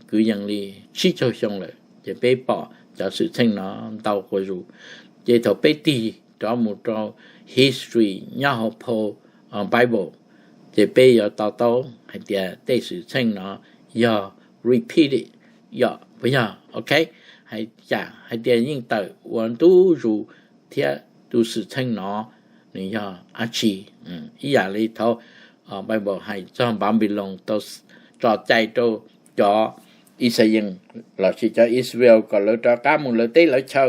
kwv yees li tsib caug xyoo lawm ces peb pom cov xwm txheej no ntau qua zus. Ces thaum peb tig rov mus rau history nyob hauv phau Bible, ces peb yuav to taub hais tias tej xwm txheej no yog repeated, yog puas yog? Ok, hais cas hais tias yeej tawm ua ntu zus thiab tus xwm txheej no nws yog dab tsi? Ib yam li thaum Bible hais txog Npanpiloos tau tso cai rau cov Ixayees lossis cov Israel kom lawv rov qab mus lawv teb lawv chaw.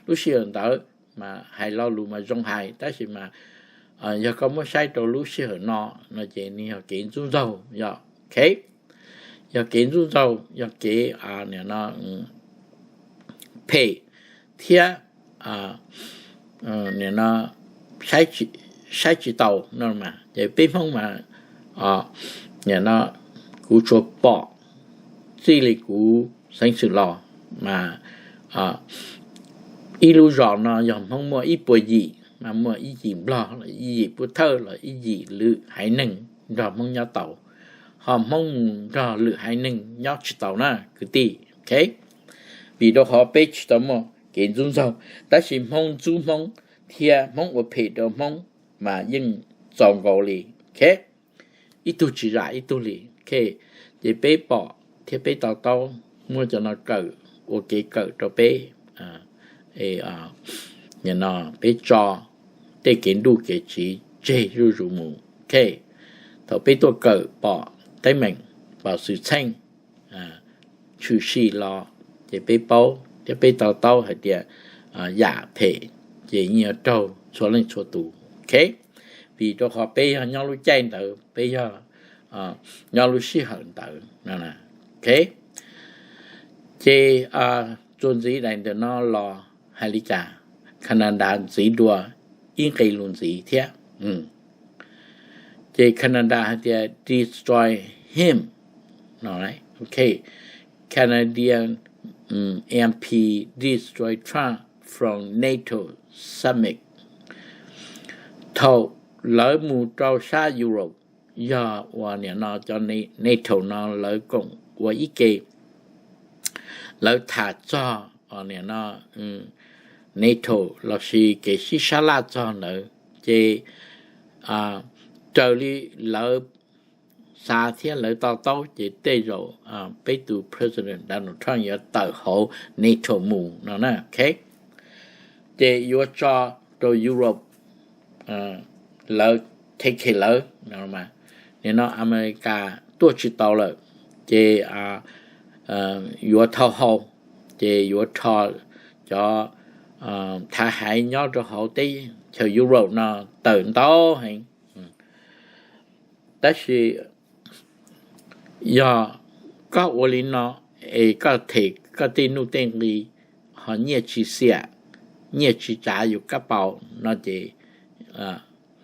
Lub sij hawm ntawd mas hais lo lus mas zoo hais tab sis mas yog koj muab saib rau lub sij hawm no no ces nws yog kev ntxub ntxaug, yog, ok, yog kev ntxub ntxaug, yog kev phem thiab saib tsis taus no. Ces peb Hmoob mas, no, kuv tsuas pom txij li kuv xeeb xwm los mas ib lub zos no yog Hmoob muaj ib puas yim, mas muaj ib yim Nplog los ib yim Pub Thawj los ib yim lwm haiv neeg nrog Hmoob nyob tau, ho Hmoob mus nrog lwm haiv neeg nyob tsis tau na kwv tij. Ok, vim rau qhov peb tsis tau muaj kev ntxub ntxaug, tab sis Hmoob ntxub Hmoob thiab Hmoob ua phem rau Hmoob mas yeej txaus nkaus li. Ok, ib tug tsis zam ib tug li. Ok, ces peb pom thiab peb to taub, muab cov no kawm ua kev kawm rau peb, no peb tso tej kev nruj kev tsiv tseg zuj zus mus. Ok, thaum peb tuaj kawm pom teeb meem, pom xwm txheej tshwm sim los ces peb paub thiab peb to taub hais tias yam phem ces yeej yuav raug txhua leej txhua tus. Ok, vim rau qhov peb yog nyob lub caij ntawd, peb yog nyob lub sij hawm ntawd. Ok, ces txuas ntxiv daim ntawm no los hais li cas? Canada ntxiv dua ib nqe lus ntxiv thiab. Ces Canada hais tias destroy him. Ok, Canadian MP destroy Trump from NATO summit. Thaum lawv mus rau sab Europe, yog uas nim no cov NATO no lawv koom ua ib ke, lawv tham txog nim no NATO lossis kev sib sab laj txog ntawd, ces raws li lawv xav thiab lawv to taub ces tej zaum peb tus President Donald Trump yuav tawm hauv NATO mus no na. Ok, ces yuav tso rau Europe lawv take care lawv. Nim no America tuaj tsis tau lawm, ces yuav thau hau, ces yuav rho cov thav haiv nyob rau hauv teb chaws Europe no tawm ntau heev. Tab sis yog koj ua li no es koj them koj tej nuj tej nqi, ho nyiaj tsis xiam, nyiaj tsis tsav yus kab paus no ces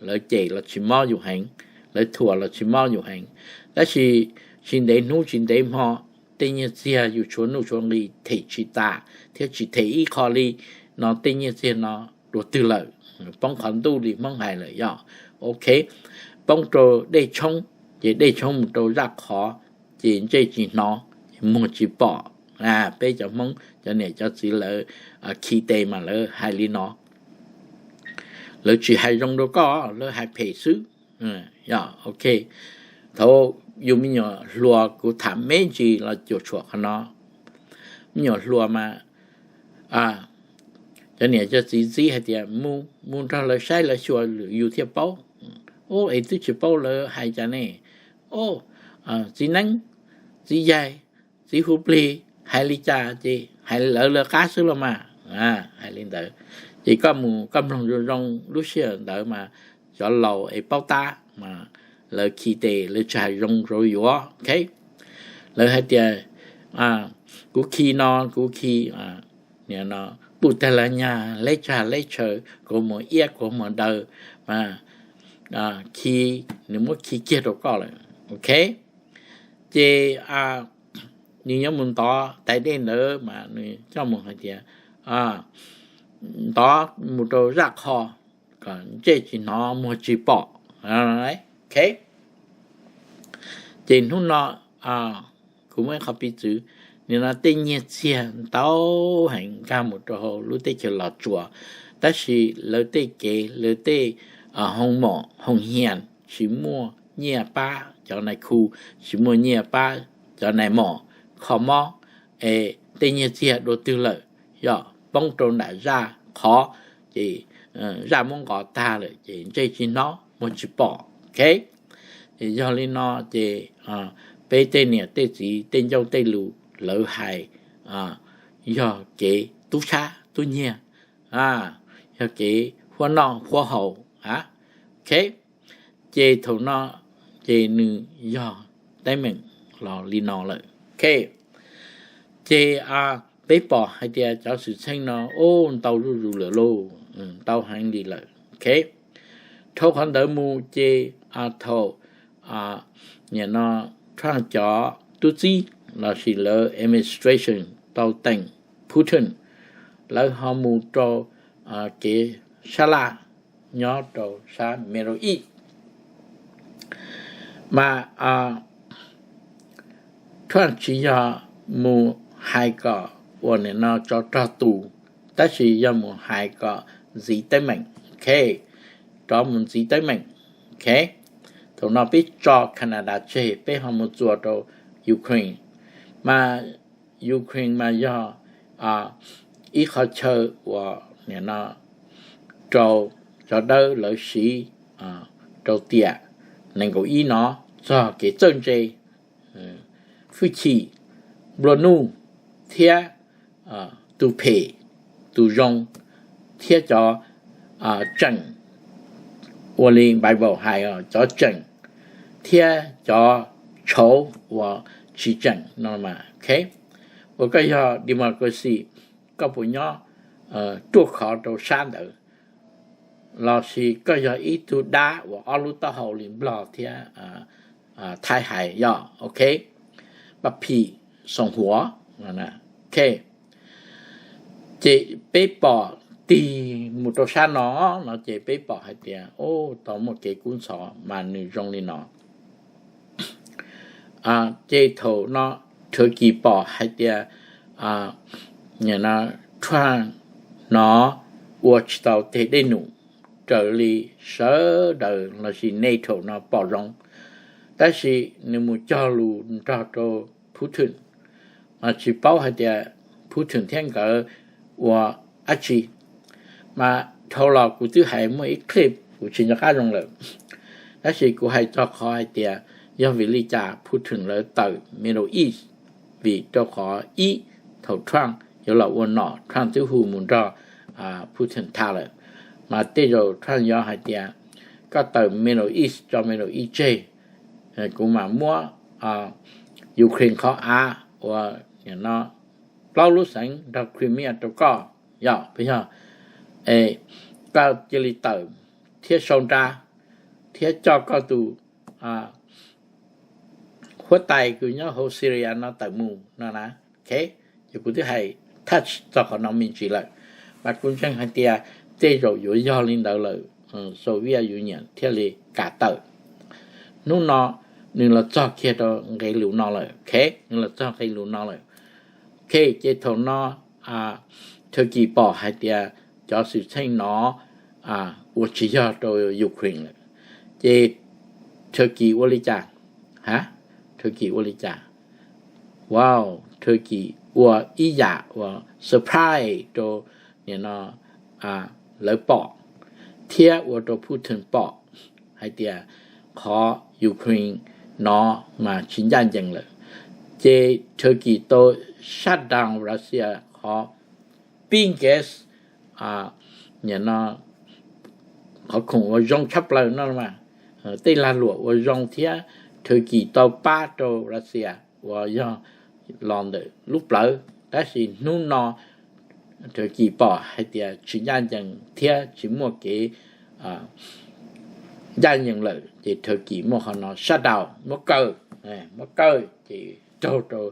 lawv cem los tsis mob yus heev, lawv thuam los tsis mob yus heev. Tab sis tsis ntev hnub tsis ntev hmo, tej nyiaj txiag yus tshuav nuj tshuav nqi them tsis tas thiab tsis them ib qho li no, tej nyiaj txiag no dua twg lawm? Poob qhov ntuj li Hmoob hais lawm yog. Ok, poob rau dej tshoob, ces dej tshoob mus rau zaj qhov, ces ntsej tsis hnov, muag tsis pom. Peb cov Hmoob cov niam cov txiv lawv khi tes mas lawv hais li no. Lawv tsis hais zoo rau koj, lawv hais phem xwb. Yog, ok, thaum yus me nyuam hluas kuv tham me ntsis los cuam tshuam qhov no. Me nyuam hluas mas cov niam cov txiv txib hais tias mus, mus nrog lawv saib lawv xyuas yus thiaj paub. Ub, es twb tsis paub lawv hais cas ne. Ub, txiv neeb, txiv yaig, txiv hu plig hais li cas ces hais lawv lawv qab xwb los mas. Hais li ntawd, ces koj mus koj mloog zoo zoo lub sij hawm ntawd mas cov laus es paub tab mas lawv khi tes lawv tsis hais zoo rau yuav. Ok, lawv hais tias kuv khi no kuv khi no, puj tag las nyag leb tsag leb tshaw, kuv mus iab kuv mus daw, mas khi, nws muab khi kiag rau koj lawm, ok. Ces nws yuav mus ntov tais dej ntawd mas nws coj mus hais tias ntov mus rau zaj qho kom ntsej tsis hnov muag tsis pom, ok. Ces hnub no kuv muaj ib qho piv txwv, nim no tej nyiaj txiag ntau heev nkag mus rau hauv lub teb chaws Los Tsuas, tab sis lawv tej kev, lawv tej hoo mom hoo hias tsis muaj nyiaj pab cov nais khu, tsis muaj nyiaj pab cov nais mom kho mob, es tej nyiaj txiag dua twg lawm, yog poob rau nram zaj qhov, ces zaj muab nqos tag lawm ces ntsej tsis hnov muag tsis pom, ok. Ces yog li no ces peb tej niam tej txiv tej ncauj tej lus lawv hais yog kev tub sab tub nyiag, yog kev huab noj huab haus, ok. Ces thaum no ces nws yog teeb meem los li no lawm, ok. Ces peb pom hais tias cov xwm txheej no ntau zuj zus lawm lauj, ntau heev li lawm, ok. Dhau qhov ntawd mus ces thaum nim no Trump cov tub txib lossis lawv administration tau teem Putin, lawv ho mus rau kev sab laj nyob rau sab Middle East. Mas Trump tsis yog mus hais kom uas nim no tso rog tus, tab sis yog mus hais kom ntxiv teeb meem, ok, rov mus ntxiv teeb meem, ok. Thaum no peb tso Canada tseg, peb ho mus txuas rau Ukraine. Mas Ukraine mas yog ib qhov chaw uas nim no rau cov dawb lawv siv rau tiam nees nkaum ib no txog kev txawj ntse, hwj chim, nplua nuj, thiab tus phem, tus zoo, thiab cov tseem, ua li Bible hais, cov tseem thiab cov tshauv uas tsis tseem no mas, ok. Uas koj yog democracy, koj puas nyob ruaj khov rau sab ntawd, lossis koj yog ib tug dab uas ob lub taub hau li Nplog thiab Thaib hais yog, ok, pab phim xoom huav, ok. Ces peb pom tig mus rau sab no, no ces peb pom hais tias tau muaj kev kub ntxhov mas nws zoo li no. Ces thaum no Turkey pom hais tias Trump no ua tsis tau tej dej num raws li sawv daws lossis NATO no pom zoo, tab sis nws mus cog lus nrog rau Putin, mas tsis paub hais tias Putin thiab nkawd ua dab tsi. Mas dhau los kuv twb hais muaj ib clip kuv tsis nco qab zoo lawm, tab sis kuv hais txog qhov hais tias yog vim li cas Putin lawv tawm Middle East, vim rau qhov ib, thaum Trump yuav los ua nom Trump twb hu mus nrog Putin tham lawm, mas tej zaum Trump yuav hais tias koj tawm Middle East tso Middle East tseg, kuv mam muab Ukraine qhov av uas no plaub lub xeev nrog Crimea rau koj, yog, yog koj cia li tawm thiab sau nra thiab coj koj tus huab tais kws nyob hauv Syria no tawm mus no na, ok. Ces kuv twb hais touch txog qhov no me ntsis lawm, mas kuv ntseeg hais tias tej zaum yuav yog li ntawd lawm, Soviet Union thiaj li kam tawm. Hnub no nws los txog kiag rau nqe lus no lawm, ok, nws los txog nqe lus no lawm, ok. Ces thaum no Turkey pom hais tias cov xwm txheej no ua tsis yog rau Ukraine lawm, ces Turkey ua li cas? Ha, Turkey ua li cas? Wow, Turkey ua ib yam uas surprise rau nim no lawv pom, thiab ua rau Putin pom hais tias qhov Ukraine no mas tsis ncaj ncees lawm. Ces Turkey tau shut down Russia qhov biggest, nim no qhov khoom uas zoo tshaj plaws no mas, tej lag luam uas zoo thiab Turkey tau pab rau Russia uas yog los ntawm lub plawv, tab sis hnub no Turkey pom hais tias tsis ncaj ncees thiab tsis muaj kev, ncaj ncees lawm ces Turkey muab qhov no shutdown, muab kaw, muab kaw ces raug rau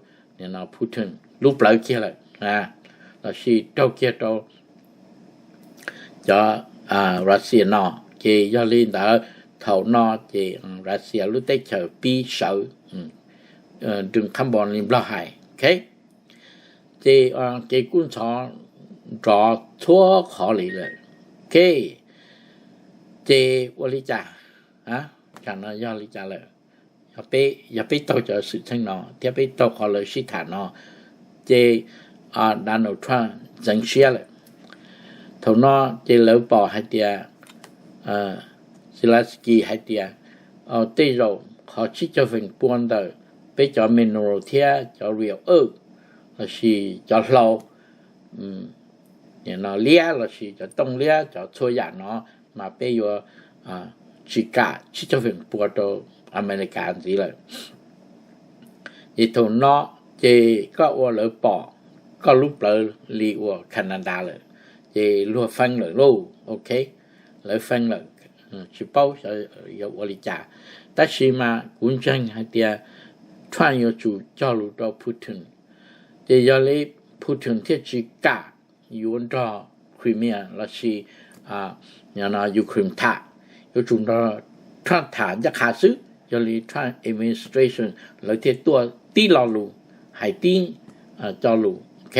Putin lub plawv kiag lawm, lossis raug kiag rau cov Russia no. Ces yog li ntawd thaum no ces Russia lub teb chaws pib sawv rwg qhab npo li Nplog hais, ok. Ces kev kub ntxhov nrov txhua qhov li lawm, ok. Ces ua li cas? Tam no yog li cas lawm? Yog peb taug cov xwm txheej no thiab peb taug qhov lawv sib tham no, ces Donald Trump ntxeev siab lawm. Thaum no ces lawv pom hais tias, Zelensky hais tias, tej zaum qhov tsib caug feem pua ntawm peb cov mineral thiab cov rare earth lossis cov hlau liab lossis cov tooj liab, cov txhua yam no mas peb yuav tsis kam tsib caug feem pua rau Amelikas ntxiv lawm. Ces thaum no ces koj ua lawv pom koj lub plawv li ua Canada lawm, ces luag feeb lawm lauj, ok. Lawv feeb lawm, tsis paub xyov yuav ua li cas. Tab sis mas kuv ntseeg hais tias Trump yuav tsum cog lus rau Putin, ces yog li Putin thiaj tsis kam yuav nrog Crimea lossis Ukraine tham, yuav tsum nrog Trump tham ncaj qha xwb. Yog li Trump administration lawv thiaj tuaj tib lo lus, hais tib cov lus, ok,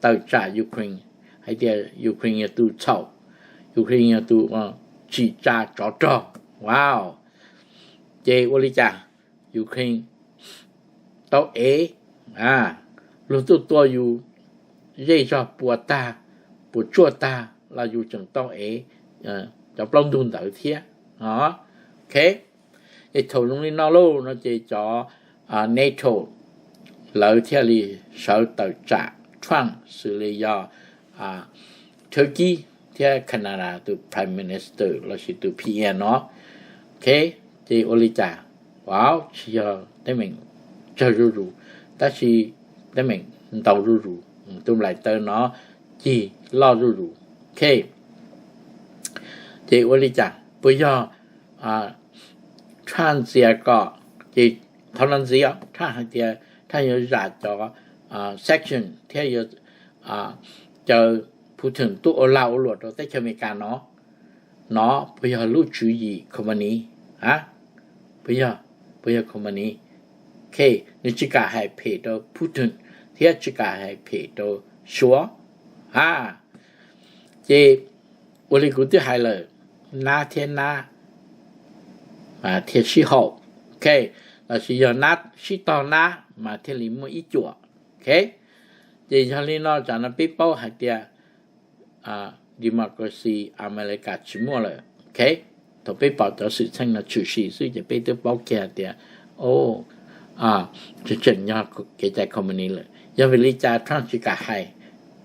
tawm tsam Ukraine, hais tias Ukraine yog tus txhaum, Ukraine yog tus tsim tsa tsov rog. Wow. Ces ua li cas? Ukraine tau ev, luag tuaj tua yus zej zog puas tag, puas tsuaj tag los yus tseem tau ev cov plaub ntug ntawd thiab, ok. Es thaum zoo li no lauj no ces cov NATO lawv thiaj li sawv tawm tsam Trump xws li yog Turkey thiab Canada tus Prime Minister lossis tus PM no, ok. Ces ua li cas? Wow, tsis yog teeb meem tsawg zuj zus, tab sis teeb meem ntau zuj zus, tus nplaim taw no cig loj zuj zus, ok. Ces ua li cas? Puas yog Trump ntxias kom, ces thaum no ntxiv os, Trump hais tias Trump yuav zam cov sanction thiab yuav caw Putin tuaj ua lag ua luam rau teb chaws Amelikas no, no puas yog lub tswv yim Khomeini? Puas yog, puas yog Khomeini? Ok, nws tsis kam hais phem rau Putin thiab tsis kam hais phem rau Suav. A, ces ua li kuv twb hais lawm, nab thiab nab mas thiaj sib haum, ok, lossis yog nab sib tog nab mas thiaj li muaj ib cuam, ok. Ces yog li no tsam no peb paub hais tias democracy Amelikas tsis muaj lawm, ok. Thaum peb pom cov xwm txheej no tshwm sim xwb ces peb twb paub kiag tias, o, tseem tseem yog kev cai Khomeini lawm. Yog vim li cas Trump tsis kam hais?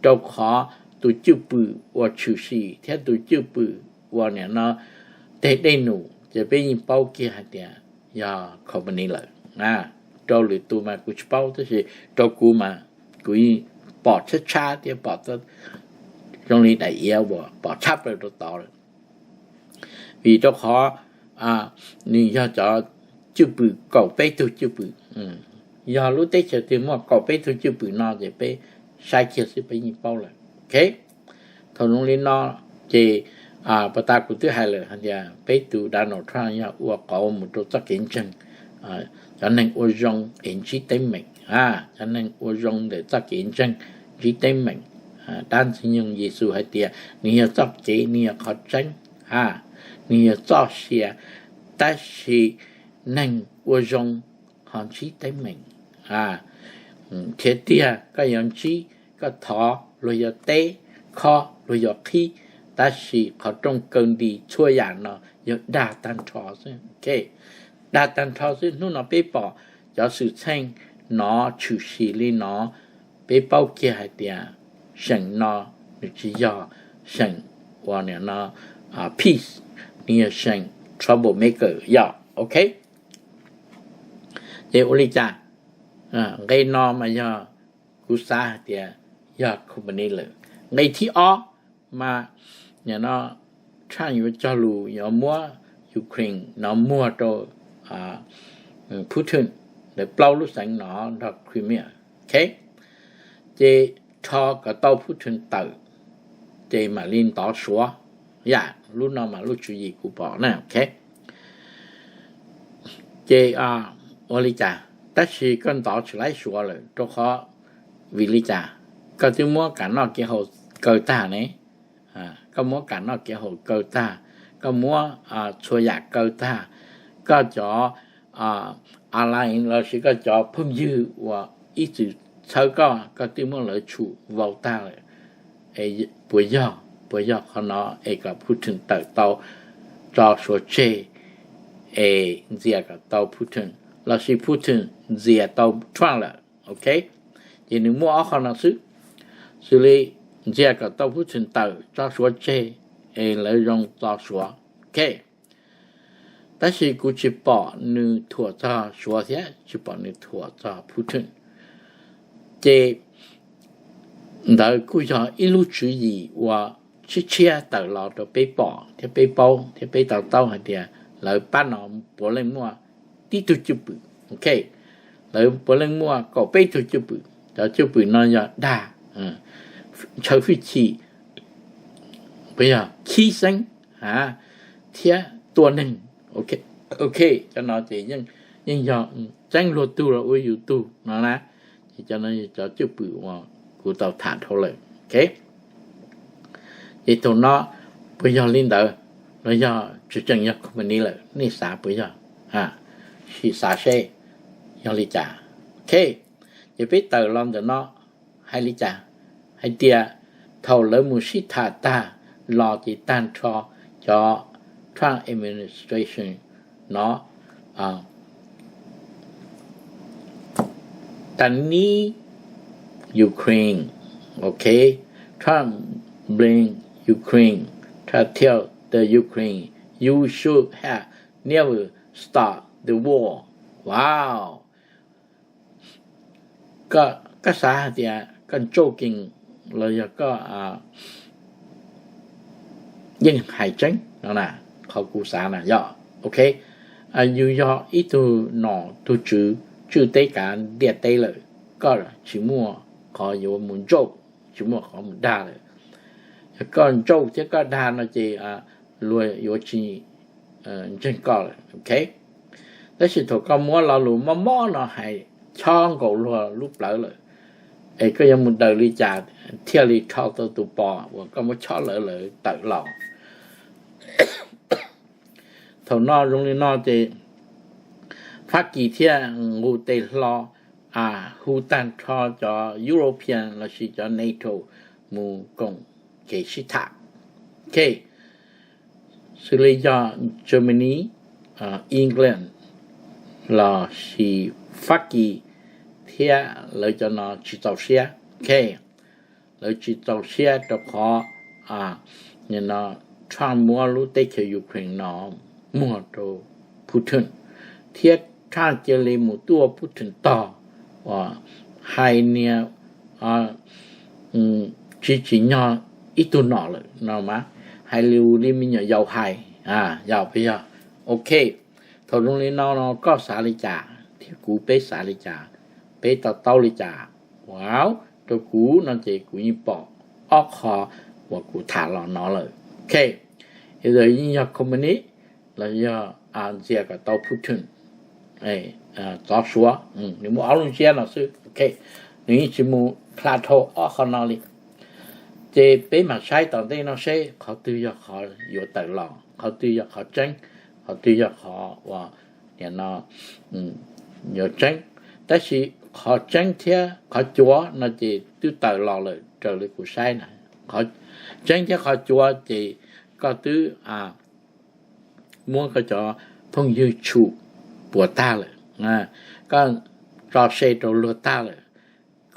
Rau qhov tus cwj pwm uas tshwm sim thiab tus cwj pwm uas nim no teg dej num ces peb yeej paub kiag hais tias yog Khomeini lawm. Rau lwm tus mas kuv tsis paub, tab sis rau kuv mas kuv yeej pom tshab tshab thiab pom zoo li daim iav uas pom tshab plaws rau tod lawm. Vim rau qhov nws yog cov cwj pwm kaum peb tug cwj pwm. Yog lub teb chaws twg muaj kaum peb tug cwj pwm no ces peb saib kiag xwb peb yeej paub lawm, ok. Thaum zoo li no ces pas tas kuv twb hais lawm hais tias peb tus Donald Trump yog ua qauv mus rau txoj kev ntseeg cov neeg ua zoo es ntsib teeb meem. Cov neeg ua zoo ntawm txoj kev ntseeg ntsib teeb meem. Dab Ntxwg Nyoog Yexus hais tias nws yog txoj kev, nws yog qhov tseeb, nws yog txoj sia, tab sis neeg ua zoo ho ntsib teeb meem. Thiab tiag koj yuav ntsib, koj thov luag yuav teb, khob luag yuav qhib, tab sis qhov rooj kaw nti txhua yam no yog dag tag nrho xwb, ok. Dag tag nrho xwb. Hnub no peb pom cov xwm txheej no tshwm sim li no, peb paub kiag hais tias seem no nws tsis yog seem uas nim no peace, nws yog seem trouble maker yom, ok. Ces ua li cas? Nqe no mas yog kuv xav hais tias yog company lawm. Nqe thib ob mas nim no Trump yuav cog lus yuav muab Ukraine no muag rau Putin, lawv plaub lub xeev no nrog Crimea. Ok, ces rho kom tau Putin tawm, ces mam li ntov Suav. Yam lub no mas lub tswv yim kuv pom na. Ok, ces ua li cas, tab sis koj ntov tsis laib Suav lawm rau qhov, vim li cas? Koj twb muab kam noj kev haus kaw tag ne. Koj muab kam noj kev haus kaw tag, koj muab txhua yam kaw tag, koj cov ally lossis koj cov phooj ywg uas ib txwm txhawb koj, koj twb muab lawv tshum vau tag lawm. Puas yog, puas yog qhov no es kom Putin tawm tau, tso Suav tseg, es ntxias kom tau Putin, lossis Putin ntxias tau Trump lawm? Ok, ces nws muaj ob qho no xwb, xws li ntxias kom tau Putin tawm, tso Suav tseg, es lawv zoo txo Suav. Ok, tab sis kuv tsis pom nws thuam txog Suav thiab tsis pom nws thuam txog Putin. Ces ntawd kuj yog ib lub tswv yim uas tshiab tshiab tawm los rau peb pom thiab peb paub thiab peb to taub hais tias lawv pab no puav leej muaj tib tug cwj pwm. Ok, lawv puav leej muaj kaum peb tug cwj pwm. Cov cwj pwm no yog dag, ntshaw fwj chim, puas yog khib xeeb thiab tua neeg. Ok, cov no ces yeej yog txeeb luag tug los ua yus tug no na. Ces cov no yog cov cwj pwm uas kuv tau tham dhau lawm. Ok, ces thaum no puas yog li ntawd los yog tseem tseem yog company lawm, nej xav puas yog? Sim xav seb yog li cas. Ok, ces peb tawm los ntawm no hais li cas? Hais tias thaum lawv mus sib tham tag los ces tag nrho cov Trump administration no, tag nib Ukraine, ok, Trump blame Ukraine, Trump tell the Ukraine, you should have never start the war. Wow, koj xav hais tias koj joking los yog koj yeej hais tseeb no na? Qhov kuv xav na yog, ok, yus yog ib tug nom tug tswv tswj teb kav ntiaj teb lawm, koj tsis muaj qhov yuav mus joke, tsis muaj qhov mus dag lawm. Yog koj joke thiab koj dag no ces luag yuav tsis ntseeg koj lawm. Ok, tab sis thaum koj muab lo lus mob mob no hais chob nkaus luag lub plawv lawm, es koj yuav mus daws li cas thiaj li rho tau tus pos uas koj muab chob lawv lawv tawm los? Thaum no zoo li no ces Fab Kis thiaj nqus tes hlo hu tag nrho cov European lossis cov NATO mus koom kev sib tham. Ok, xws li yog Germany, England lossis Fab Kis thiab lawv cov no tsis txaus siab. Ok, lawv tsis txaus siab rau qhov Trump muab lub teb chaws Ukraine no muag rau Putin, thiab Trump cia li mus tuaj Putin tog, uas hais niag tsis tsim nyog ib tug nom lawm no mas, hais lus li me nyuam yaus hais, yog puas yog? Ok, thaum zoo li no no koj xav li cas thiab kuv peb xav li cas, peb to taub li cas? Ua, rau kuv no ces kuv yeej pom ob qho uas kuv tham los no lawm. Ok, either yeej yog company los yog ntxias kom tau Putin txov Suav, nws muaj ob lub ntsiab no xwb. Ok, nws yeej tsis mus hla dhau ob qho no li. Ces peb mam saib tom ntej no seb qhov twg yog qhov yuav tawm los, qhov twg yog qhov tseeb, qhov twg yog qhov uas no yuav tseeb. Tab sis qhov tseeb thiab qhov cuav no ces twb tawm los lawm raws li kuv saib na. Qhov tseeb thiab qhov cuav ces koj twb muab koj cov phooj ywg tshum puas tag lawm, koj tso se rau luag tag lawm,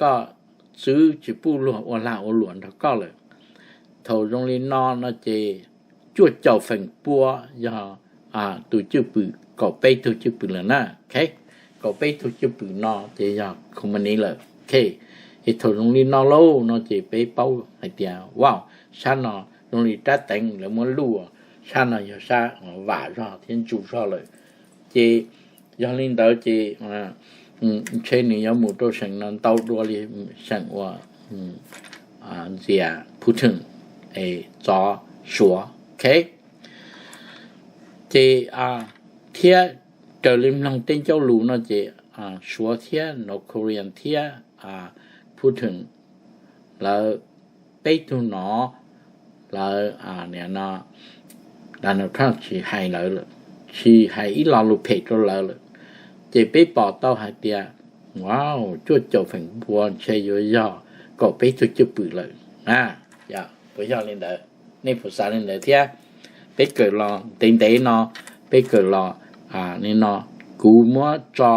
koj txwv tsis pub luag ua lag ua luam nrog koj lawm. Thaum zoo li no no ces cuaj caum feem pua yog tus cwj pwm, kaum peb tug cwj pwm lawm na. Ok, kaum peb tug cwj pwm no ces yog company lawm. Ok, es thaum zoo li no lauj no ces peb paub hais tias, wow, sab no zoo li rab teev lawv muab luj, sab no yog sab vam zog thiab ntsu zog lawm. Ces yog li ntawd ces ntshe nws yuav mus rau seem no ntau dua li seem uas ntxias Putin es txov Suav, ok. Ces thiab raws li mloog tej ncauj lus no ces Suav thiab North Korea thiab Putin lawv peb tug no lawv, Donald Trump tsis hais lawv lawm, tsis hais ib lo lus phem rau lawv lawm. Ces peb pom tau hais tias, wow, cuaj caum feem pua ntshe yuav yog kaum peb tug cwj pwm lawm. Puas yog li ntawd? Nej puas xav li ntawd thiab? Peb kawm los ntev ntev no, peb kawm los li no, kuv muab tso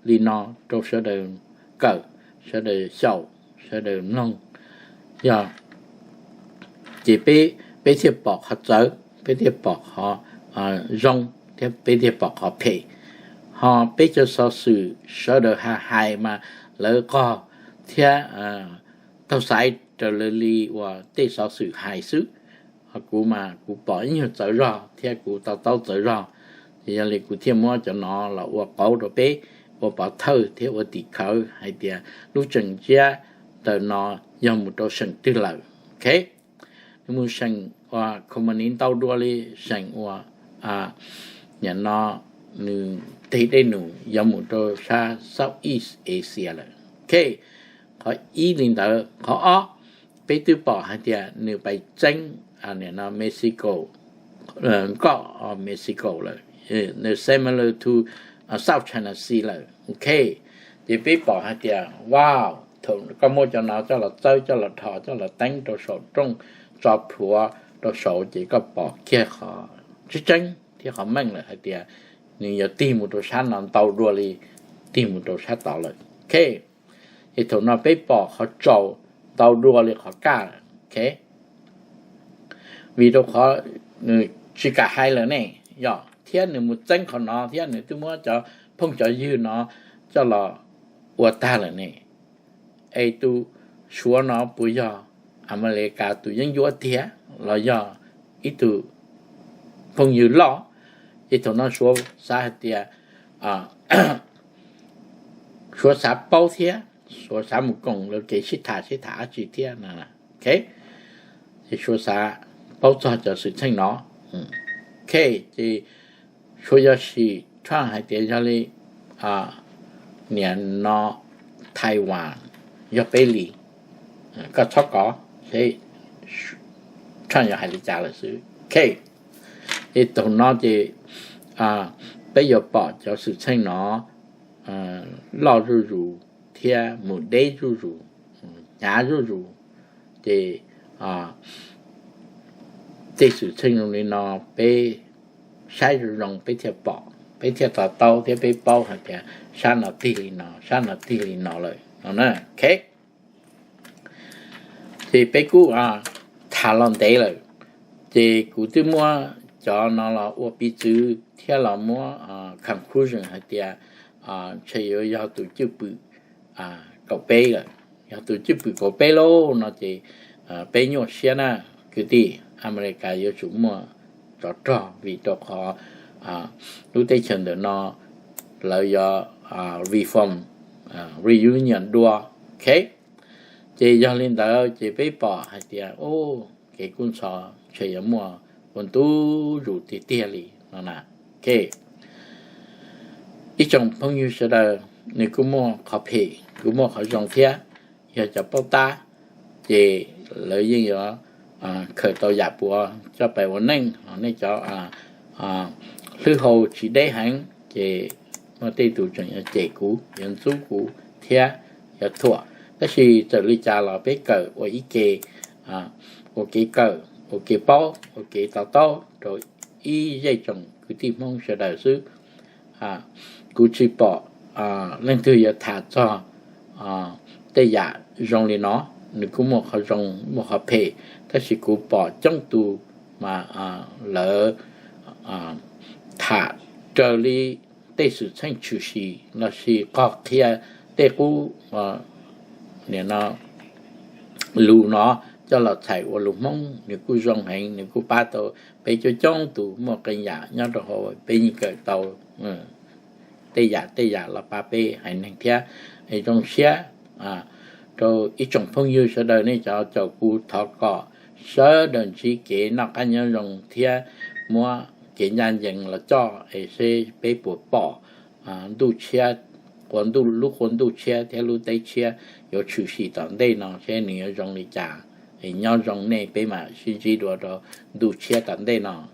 li no rau sawv daws kawm, sawv daws xyaum, sawv daws mloog, yog ces peb thiaj pom qhov txawv, peb thiaj pom qhov zoo, thiab peb thiaj pom qhov phem. Ho peb cov xov xwm sawv daws hais hais mas lawv qog thiab taug xaiv raws li uas tej xov xwm hais xwb. Ho kuv mas kuv pom ib nyuag txawv zog thiab kuv to taub txawv zog, ces yog li kuv thiaj muab cov no los ua qauv rau peb ua pov thawj thiab ua tim khawv hais tias lub tseem ntsiab ntawm no yog mus rau seem twg lawm, ok. Nws mus seem uas communist ntau dua li seem uas nim no nws teg dej num yuav mus rau sab Southeast Asia lawm, ok. Qhov ib li ntawd. Qhov ob, peb twb pom hais tias nws pais txeeb nim no Mexico, nkoj Mexico lawm, nws similar to South China Sea lawm, ok. Ces peb pom hais tias, wow, thaum koj muab cov no coj los txawb, coj los dhos, coj los teeb rau saum rooj, tso plhuav rau saud ces koj pom kiag qhov tseeb tseeb thiab qhov meej lawm hais tias nws yuav tig mus rau sab no ntau dua li tig mus rau sab tod lawm, ok. Ces thaum no peb pom qhov tsaus ntau dua li qhov kaj, ok. Vim rau qhov nws tsis kam hais lawm ne, yog thiab nws mus txeeb qhov no thiab nws twb muab cov phooj cov ywg no coj los ua tag lawm ne. Es tus Suav no puas yog Amelikas tus yeeb ncuab tiag los yog ib tug phooj ywg loj? Ces thaum no Suav xav hais tias, Suav xav paub thiab Suav xav mus koom lawv kev sib tham sib tham dab tsi thiab no, ok. Ces Suav xav paub txog cov xwm txheej no, ok. Ces Suav yuav sim Trump hais tias yog li nim no Taiwan yog peb li, koj txhob kov seb Trump yuav hais li cas lawm xwb, ok. Ces thaum no ces peb yuav pom cov xwm txheej no loj zuj zus thiab mus deb zuj zus, hnyav zuj zus. Ces tej xwm txheej zoo li no peb saib zoo zoo peb thiaj pom, peb thiaj to taub thiab peb paub hais tias sab no tig li no, sab no tig li no lawm no na, ok. Ces peb kuj tham los ntev lawm, ces kuv twb muab cov no los ua piv txwv thiab los muab conclusion hais tias ntshe yuav yog tus cwj pwm kaum peb lawm. Yog tus cwj pwm kaum peb lauj no ces peb nyuaj siab na kwv tij. Amelikas yuav tsum muaj tsov rog vim rau qhov lub teb chaws ntawm no lawv yuav reform, reunion dua, ok. Ces yog li ntawd ces peb pom hais tias kev kub ntxhov ntshe yuav muaj ua ntu zus tiag tiag li no na, ok. Ib tsoom phooj ywg sawv daws, nws kuj muaj qhov phem kuj muaj qhov zoo thiab. Yog cov paub tab ces lawv yeej yuav khaws tau yam puav coj pais ua neej. Nej cov hlwb hau tsis deb heev ces muaj tej tus tseem yuav cem kuv, yuav ntxub kuv thiab yuav thuam. Tab sis txawm li cas los peb kawm ua ib ke, ua kev kawm, ua kev paub, ua kev to taub rau ib zej tsoom kwv tij Hmoob sawv daws xwb. Kuv tsis pom leej twg yuav tham txog tej yam zoo li no. Nws kuj muaj qhov zoo muaj qhov phem, tab sis kuv pom coob tus mas lawv tham raws li tej xwm txheej tshwm sim los sis qog qhia tej qub, nim no lus no coj los txhais ua lus Hmoob, nws kuj zoo heev, nws kuj pab tau peb coob coob tus muaj qee yam nyob rau hauv peb yeej kawm tau tej yam tej yam los pab peb haiv neeg thiab. Zoo siab rau ib tsoom phooj ywg sawv daws nej cov caum kuv, thov kom sawv daws ntsib kev noj qab nyob zoo thiab muab kev ncaj ncees los coj es seb peb puas pom ntuj tshiab, lub qhua ntuj tshiab thiab lub teb tshiab yuav tshwm sim tom ntej no seb nws yuav zoo li cas. Nyob zoo nej, peb mam sib ntsib dua rau ntuj tshiab tom ntej no.